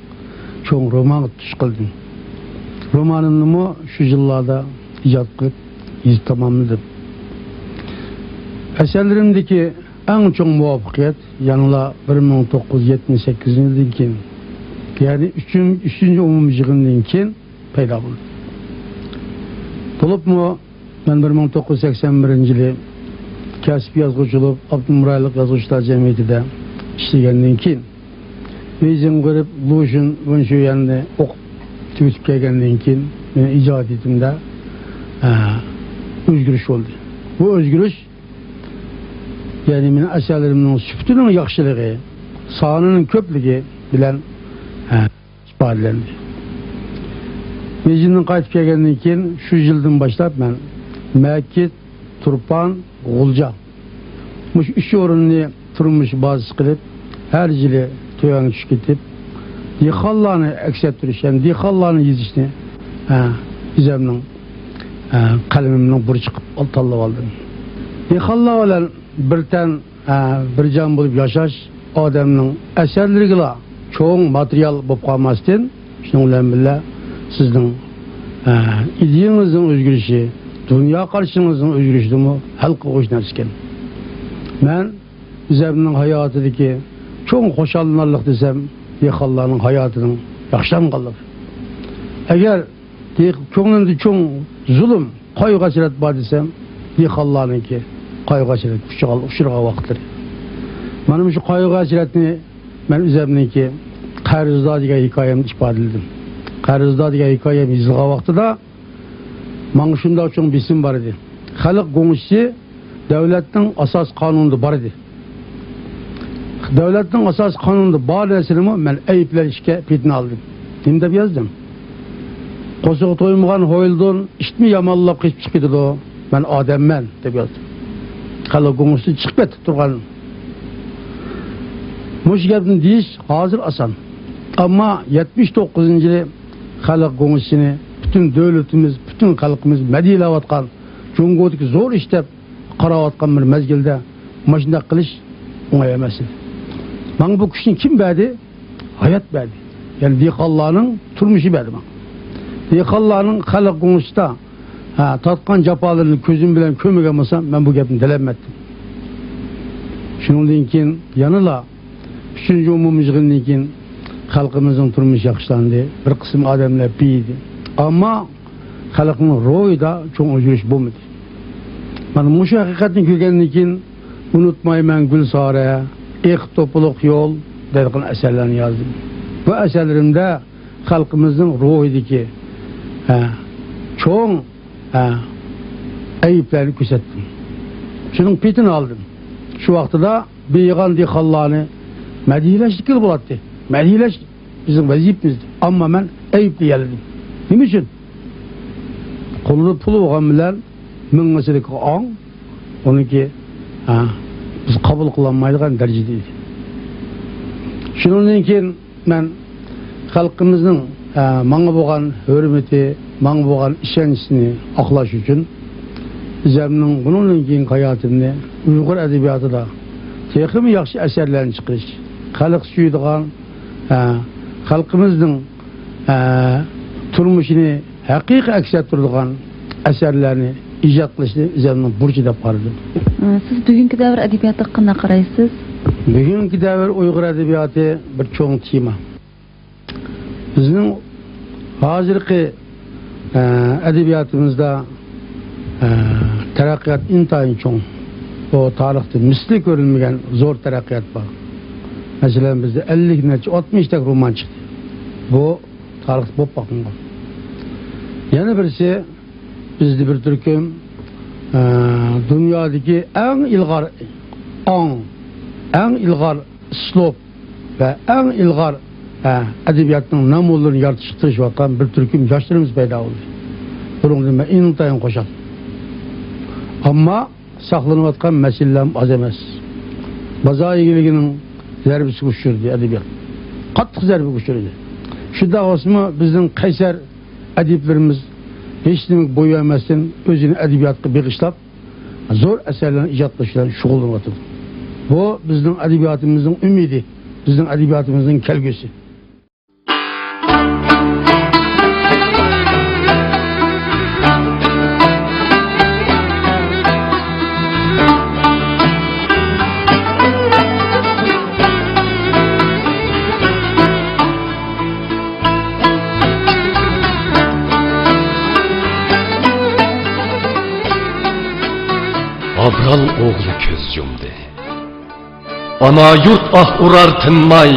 چوڭ رومانغا تۇتۇش قىلدىم. رومانىمنىمۇ شۇ يىللاردا ئىجاد قىلىپ، يېزىپ تاماملىدىم. ئەسەرلىرىمدىكى ئەڭ چوڭ مۇۋەپپەقىيەت يەنىلا بىر مىڭ توققۇز يۈز يەتمىش سەككىزىنچى يىلدىن كېيىن، يەنى ئۈچىنچى، ئۈچىنچى ئومۇمىي يىغىندىن كېيىن پەيدا بولدى. بولۇپمۇ مەن بىر مىڭ توققۇز يۈز سەكسەن بىرىنچى يىلى كەسىپ يازغۇچى بولۇپ، ئاپتونوم رايونلۇق يازغۇچىلار جەمئىيىتىدە ئىشلىگەندىن كېيىن، بېيجىڭغا بېرىپ، لۇشۈن ۋېنشۈيەننى ئوقۇپ تۈگىتىپ كەلگەندىن كېيىن، مېنىڭ ئىجادىيىتىمدە، ئە، ئۆزگىرىش بولدى. بۇ ئۆزگىرىش، يەنى مېنىڭ ئەسەرلىرىمنىڭ سۈپىتىنىڭ ياخشىلىقى، سانىنىڭ كۆپلۈكى بىلەن، ئە، ئىپادىلەندى. بېيجىڭدىن قايتىپ كەلگەندىن كېيىن، شۇ يىلدىن باشلاپ مەن مەكىت، تۇرپان، غۇلجا، مۇشۇ ئۈچ ئورۇننى تۇرمۇش بازىسى قىلىپ، ھەر يىلى تۆۋەنگە چۈشۈپ كېتىپ، دېھقانلارنى ئەكس ئەتتۈرۈش، يەنى دېھقانلارنى يېزىشنى، ھە، ئۆزەمنىڭ، ھە، قەلىمىمنىڭ بۇرچى قىلىپ تاللاپ ئالدىم. دېھقانلار بىلەن بىر تەن، ھە، بىر جان بولۇپ ياشاش ئادەمنىڭ ئەسەرلىرىگىلا چوڭ ماتېرىيال بولۇپ قالماستىن، شۇنىڭ بىلەن بىللە سىزنىڭ، ئە، ئىدىيەڭىزنىڭ ئۆزگىرىشى، دۇنيا قارىشىڭىزنىڭ ئۆزگىرىشىدىمۇ ھەل قىلغۇچ نەرسە ئىكەن. مەن ئۆزەمنىڭ ھاياتىدىكى چوڭ خۇشاللىنارلىق دېسەم، دېھقانلارنىڭ ھاياتىنىڭ ياخشىلانغانلىقى. ئەگەر دېھ-، كۆڭلۈمدە چوڭ زۇلۇم، قايغۇ-ھەسرەت بار دېسەم، دېھقانلارنىڭكى قايغۇ-ھەسرەتكە ئۇچرىغان، ئۇچرىغان ۋاقىتلىرى. مانا مۇشۇ قايغۇ-ھەسرەتنى مەن ئۆزەمنىڭكى قەرزدار دېگەن ھېكايەمدە ئىپادىلىدىم. قەرزدار دېگەن ھېكايەم يېزىلغان ۋاقتىدا ماڭا شۇنداق چوڭ بېسىم بار ئىدى. خەلق گۇڭشىسى دۆلەتنىڭ ئاساسىي قانۇنىدا بار ئىدى. دۆلەتنىڭ ئاساسىي قانۇنىدا بار نەرسىنىمۇ مەن ئەيىبلەشكە پېتىنالدىم. نېمە دەپ يازدىم؟ قورسىقى تويمىغان ھويلىدىن ئىتمۇ يامانلاپ قېچىپ چىقىپ كېتىدۇ. مەن ئادەممەن دەپ يازدىم. خەلق گۇڭشىسى چىقىپ كەتتى تۇرغان. مۇشۇ گەپنى دېيىش ھازىر ئاسان. ئەمما يەتمىش توققۇزىنچى يىلى خەلق گۇڭشىسىنى پۈتۈن دۆلىتىمىز، پۈتۈن خەلقىمىز مەدھىيەلەۋاتقان، جۇڭگودىكى زور ئىش دەپ قاراۋاتقان بىر مەزگىلدە مۇشۇنداق قىلىش ئوڭاي ئەمەس ئىدى. ماڭا بۇ كۈچنى كىم بەردى؟ ھايات بەردى. يەنى دېھقانلارنىڭ تۇرمۇشى بەردى ماڭا. دېھقانلارنىڭ خەلق گۇڭشىسىدا، ھە، تارتقان جاپالىرىنى كۆزۈم بىلەن كۆرمىگەن بولسام، مەن بۇ گەپنى دېيەلمەيتتىم. شۇنىڭدىن كېيىن يەنىلا ئۈچىنچى ئومۇمىي يىغىندىن كېيىن خەلقىمىزنىڭ تۇرمۇشى ياخشىلاندى، بىر قىسىم ئادەملەر بېيىدى. ئەمما خەلقنىڭ روھىدا چوڭ ئۆزگىرىش بولمىدى. مانا مۇشۇ ھەقىقەتنى كۆرگەندىن كېيىن ئۇنتۇمايمەن گۈلسارە، ئېقىپ توپىلىق يول دەيدىغان ئەسەرلەرنى يازدىم. بۇ ئەسەرلىرىمدە خەلقىمىزنىڭ روھىدىكى، ھە، چوڭ، ھە، ئەيىبلەرنى كۆرسەتتىم. شۇنىڭ پېتىنى ئالدىم. شۇ ۋاقتىدا بېيىغان دېھقانلارنى مەدھىيەلەشكىلى بولاتتى. مەدھىيەلەش بىزنىڭ ۋەزىپىمىز. ئەمما مەن ئەيىبلىيەلىدىم. نېمە ئۈچۈن؟ قولىدا پۇل بولغان بىلەن مېڭىسىدىكى ئاڭ ئۇنىڭكى، ھە، بىز قوبۇل قىلالمايدىغان دەرىجىدە ئىدى. شۇنىڭدىن كېيىن مەن خەلقىمىزنىڭ، ھە، ماڭا بولغان ھۆرمىتى، ماڭا بولغان ئىشەنچىسىنى ئاقلاش ئۈچۈن ئۆزەمنىڭ بۇنىڭدىن كېيىنكى ھاياتىمنى ئۇيغۇر ئەدەبىياتىدا تېخىمۇ ياخشى ئەسەرلەرنى چىقىرىش، خەلق سۆيىدىغان، ھە، خەلقىمىزنىڭ، ھە، تۇرمۇشىنى ھەقىقىي ئەكس ئەتتۈرىدىغان ئەسەرلەرنى ئىجاد قىلىشنى ئۆزۈمنىڭ بۇرچى دەپ قارىدىم. ئە، سىز بۈگۈنكى دەۋر ئەدەبىياتىغا قانداق قارايسىز؟ بۈگۈنكى دەۋر ئۇيغۇر ئەدەبىياتى بىر چوڭ تېما. بىزنىڭ ھازىرقى، ئە، ئەدەبىياتىمىزدا، ئە، تەرەققىيات ئىنتايىن چوڭ. بۇ تارىختا مىسلى كۆرۈلمىگەن زور تەرەققىيات بار. مەسىلەن، بىزدە ئەللىك نەچچە، ئاتمىشتەك رومان چىقتى. بۇ تارىختا بولۇپ باقمىغان. يەنە بىرسى، بىزدە بىر تۈركۈم، ئە، دۇنيادىكى ئەڭ ئىلغار ئاڭ، ئەڭ ئىلغار ئۇسلۇب ۋە ئەڭ ئىلغار، ئە، ئەدەبىياتنىڭ نامۇنىلىرىنى يارىتىشقا تىرىشىۋاتقان بىر تۈركۈم ياشلىرىمىز پەيدا بولدى. بۇنىڭدىن مەن ئىنتايىن خۇشال. ئەمما ساقلىنىۋاتقان مەسىلىلەرمۇ ئاز ئەمەس. بازار ئىگىلىكىنىڭ زەربىسىگە ئۇچرىدى ئەدەبىيات. قاتتىق زەربىگە ئۇچرىدى. شۇنداق بولسىمۇ، بىزنىڭ قەيسەر ئەدىبلىرىمىز ھېچنېمىگە بويۇن بەرمەستىن، ئۆزىنى ئەدەبىياتقا بېغىشلاپ، زور ئەسەرلەرنى ئىجاد قىلىش بىلەن شۇغۇللىنىۋاتىدۇ. بۇ بىزنىڭ ئەدەبىياتىمىزنىڭ ئۈمىدى، بىزنىڭ ئەدەبىياتىمىزنىڭ كەلگۈسى. ئابرال ئوغلى كۆز يۇمدى. ئانا يۇرت ئاھ ئۇرار تىنماي،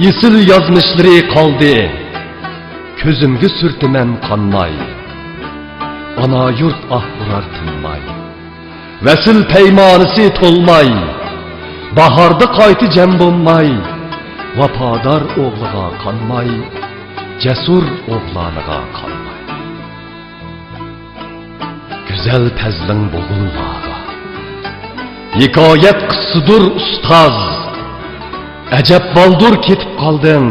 ئېسىل يازمىشلىرى قالدى، كۆزۈمگە سۈرتىمەن قانماي. ئانا يۇرت ئاھ ئۇرار تىنماي، ۋەسىل پەيمانىسى تولماي، باھاردا قايتا جەم بولماي، ۋاپادار ئوغلىغا قانماي، جەسۇر ئوغلانىغا قانماي. گۈزەل پەزلىڭ بۇلبۇللارغا ھېكايەت قىسسىدۇر ئۇستاز. ئەجەب بالدۇر كېتىپ قالدىڭ،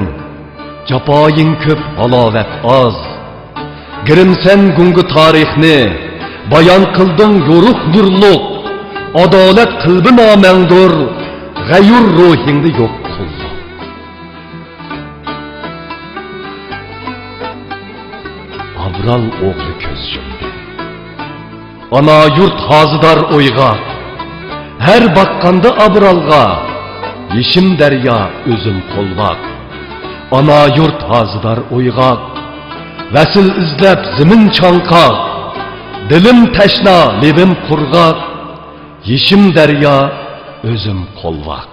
جاپايىڭ كۆپ، ھالاۋەت ئاز. گىرىمسەن گۇڭگا تارىخنى، بايان قىلدىڭ يورۇق نۇرلۇق. ئادالەت قىلبى نامەڭدۇر، غەيۇر روھىڭدا يوق قۇللۇق. ئابرال ئوغلى كۆز يۇمدى. ئانا يۇرت ھازىدار ئويغاق، ھەر باققاندا ئابرالغا، يېشىم دەريا، ئۆزۈم قولۋاق. ئانا يۇرت ھازىدار ئويغاق، ۋەسىل ئىزدەپ زېمىن چاڭقاق. دىلىم تەشنا، لېۋىم قۇرغاق، يېشىم دەريا، ئۆزۈم قولۋاق.